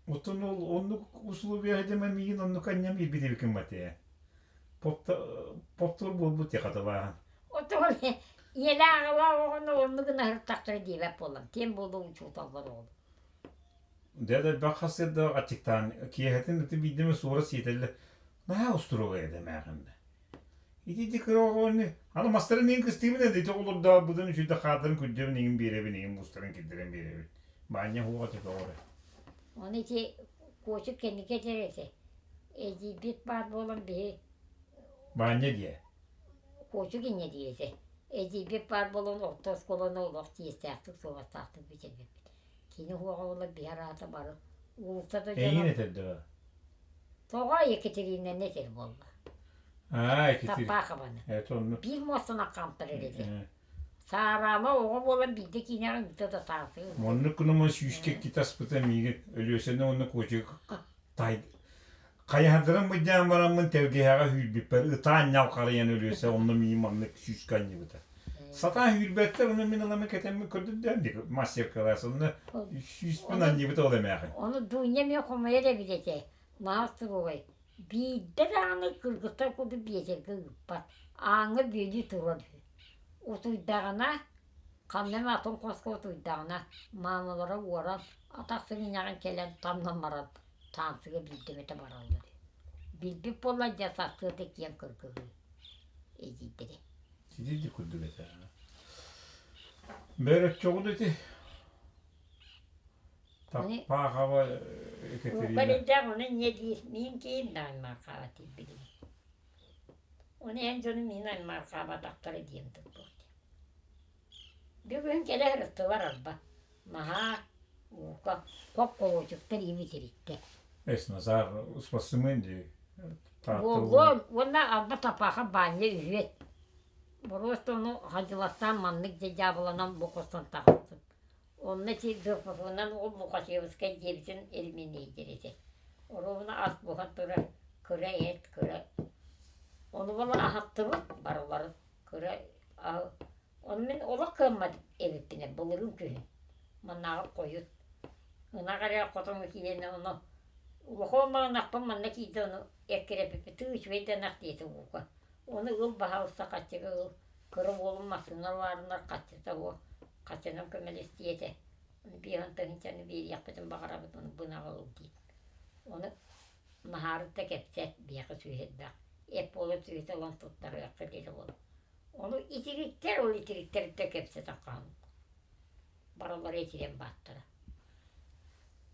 [SPEAKER 1] Оттон ол оннук условия дьэ миигин оннук анньам биэрбит эбиккин бате. Поптур буолбут тихатылааһын.
[SPEAKER 2] Оттон ийэлээх аҕалаах оҕону оннук гына сырыттахтара диэбэт буоллам. Тиэм буолуо учууталлар оҕолор.
[SPEAKER 1] Дьэ да элбэх хасыарда аччыктаан киэһэтин ити биирдэ эмэ суора сиэтэллэр. Наһаа устуруга этэ эмээхиннэ. Ити ити кыра оҕону аны мастарын иҥин кыстыыбын эдэ ити оҕолордообутун үчүйдэ хаардарын күрдьэбин иҥин биэрэбин иҥин бустарын кирдэрэн биэрэбин. Баанньа уоҕа этэ тоҕо эрэ.
[SPEAKER 2] Ону ити куочук кэнники этэр этэ. Эдьиийбит баар буолан биһи
[SPEAKER 1] Баанньа диэ.
[SPEAKER 2] Куочук инньэ диир этэ. Эдьиийбит баар буолан орто оскуоланы олох чиэстээхтик, суобастаахтык бүтэрбиппит. Кини уоҕа буолан биһи араата бары уулусса да дьоно
[SPEAKER 1] Эйигин этэр дуо?
[SPEAKER 2] Тоҕо Екатеринаны этэр буолла?
[SPEAKER 1] Аа, Екатерина.
[SPEAKER 2] Таппаахабаны.
[SPEAKER 1] Это оннук.
[SPEAKER 2] Биир муостанан хаамтарар этэ. Саараама оҕо буолан биирдэ киинэҕэ ыытта да саасыы.
[SPEAKER 1] Оннук гынама сүүскэ китаспыта миигин Өлүөсэни уонна Куочугу тай хайаһардарын быдьаан бараммын тэлгэһэҕэ үүрбүппэр ытаан ньалхарыйан Өлүөсэ онно миигин маннык сүүскэ анньыбыта. Сатаан үүрбэттэр, ону мин ылама кэтэммин көрдөрдөөн дии мастер-класс онно сүүспүн анньыбыта ол эмээхин.
[SPEAKER 2] Ону Дуня эмиэ хомойор эбит этэ. Наһаа суругай. Биирдэ даҕаны кыргыттар курдук биэчэргэ ыыппат. Ааҥҥа бүөлүү турар үһү. Утуйдаҕына, ханна эмэ атын хоско утуйдаҕына, маамалара уоран, атах сыгынньаҕын кэлэн тамнан баран, таансыга биирдэ эмэтэ бараллар үһү. Билбит буоллар дьэ сарсыарда киэҥ кыргыһыы эдьиийдэрэ.
[SPEAKER 1] Сидиди курдук этэ. Бэр оччоҕун ити Таппаахаба Екатерина.
[SPEAKER 2] Укалидах ону инньэ диир, миин киин да аймаархаабат диир билигин. Ону эн дьону миин аймаархаабатахтара диэн тылбыт. Бүгүн кэлэ сырыттылар арба. Наһаа уука хоп-холуочуктар иимитириттэ.
[SPEAKER 1] Эс Назар успасымын дии.
[SPEAKER 2] Буолуон уонна алба тапаха баанньа үһүөт. Боруоста ону хадьыластаан маннык дьэ дьаабыланан бу хостон таҕыстым. Онно ити Дурпуфунан ол Лукашевскай диэбитин элиминиэйдир этэ. Оруобуна ас буһан турар кыра эт, кыра. Ону була аһаттыбыт барыларын кыра аһы. Ону мин олох кыаммат эбиппинэ былырыын күһүн. Маннааҕы хойут. Ынах эрэ хотоҥҥо киирэн ону улахан ынахпын манна киирдэ ону эккирэппиппит тыы үчүгэй да ынах диэтэ ууга. Ону ыл баһаалыста хаччыга ыл. Кыра уолум массыына ылаарынар хаччыта уо хаччынан көмөлөс диэтэ. Ону биэһин тыһыынчаны биэриэхпитин баҕарабыт ону бынаҕа ыл диир. Ону Наһаарыт да кэпсэт, биһиэхэ сүөһүрбэх, эп буолан сүөһүтэ ылан туттарыахха диэри буолар. Ону итириктэр, ол итириктэриттэн кэпсэтэн хаалбыт. Барылара итирэн бааттара.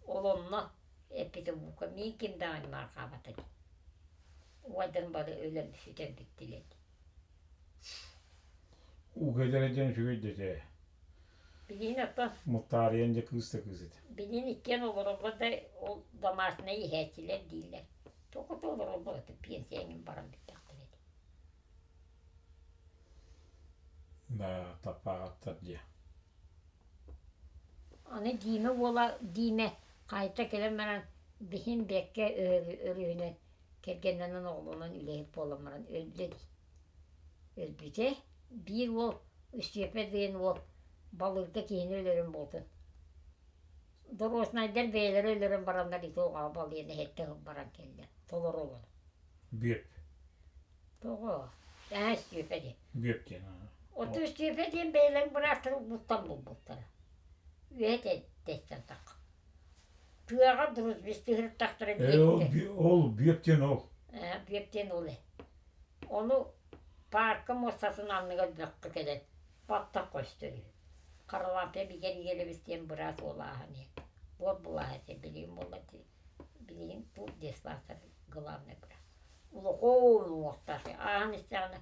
[SPEAKER 2] Ол онно эппитэ бука миин ким даҕаны маарҕаабата дии. Убайдарым бары өлөн сүтэн бүттүлэр дии.
[SPEAKER 1] Уу кэлэрэ диэн үчүгэй да этэ.
[SPEAKER 2] Билигин оттон
[SPEAKER 1] Муттаарыйан дьэ кыыс да кыыс этэ.
[SPEAKER 2] Билигин иккиэн олороллор да ол домашнай иһээччилэр дииллэр. Тоҕо олороллор это пенсия эҥин баран бүттэхтэрэ дии.
[SPEAKER 1] Да, таппааҕаттар дии.
[SPEAKER 2] Аны Дима уола Дима хайта кэлэн баран биһин бэккэ өрүһүнэн кэргэннэнэн оҕолонон үлэһит буолан баран өллө дии. Өлбүтэ. Биир уол Үстүөпэ диэн уол балыырга киһини өлөрөн буолтун. Доруоснайдар бэйэлэрэ өлөрөн бараннар ити оҕоҕо балыйан эһэттэ баран кэллэ. Толору олорон.
[SPEAKER 1] Бүөп.
[SPEAKER 2] Тоҕо? Аа, Үстүөпэ диэн.
[SPEAKER 1] Бүөп диэн.
[SPEAKER 2] Оту Үстүөпэ диэн бэйэлэрин быраастара угуттан булбуттара. Үөһэ тэстэн тахха. Тыаҕа дружбистыһыртахтара
[SPEAKER 1] диэбиттэр. Ол бүөп диэн ол.
[SPEAKER 2] Ээ, бүөп диэн ол ээ. Ону паарка муостатын анныгар бөххө кэлэн баттах көстөр үһү. Харалааппыйа бигэр иэлэбис диэн быраас уол ааһан иһэн буор булааһа этэ билигин буолла билигин тут диспансер главный быраас. Улахан уҥуохтаах ааһан истэҕинэ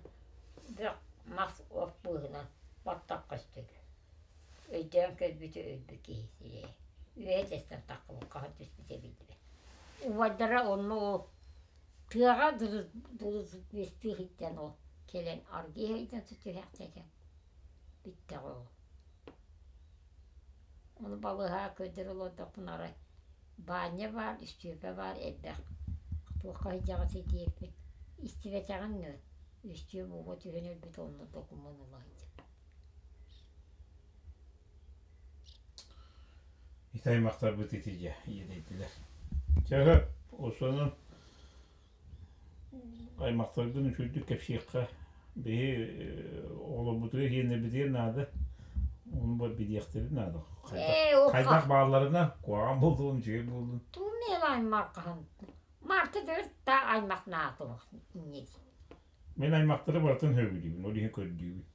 [SPEAKER 2] бөх мас от быыһынан баттах көстөр үһү. Өйдөөн көрбүтү өлбүт киһи сирэйэ. Үөһэ тэстэн таххыбыт хаһан түспүтэ биллибэт. Убайдара онно ол тыаҕа дулус иһиттэн ол кэлэн аргыый иһиттэн түһээхтэтэ бүттэҕэ ол. Ону балыыһаҕа көрдөрө олордохпуна арай Баанньа баар, Үстүөпэ баар элбэх туохха сылдьаҕытый диэбиппин истибэтэҕиҥ дуо? Үстүөп ууга түһэн өлбүт онно докумуон ыла сылдьар.
[SPEAKER 1] Ити аймахтарбыт ити дьэ иэдэйдилэр. Чэ, осонун аймахтаргын үчүгдүк кэпсиэххэ. Биһи оҕолорбутугар иһиэннэрбитигэр наада. Ону билиэхтэрин наада.
[SPEAKER 2] Ээ,
[SPEAKER 1] Хайдах баалларына куһаҕан буоллун, үчүгэй буоллун.
[SPEAKER 2] Туумел аймах Марта та аймах наатылах инньэ
[SPEAKER 1] Мин аймахтары барытын сөбүлүүбүн, ол иһин көрдүүбүн.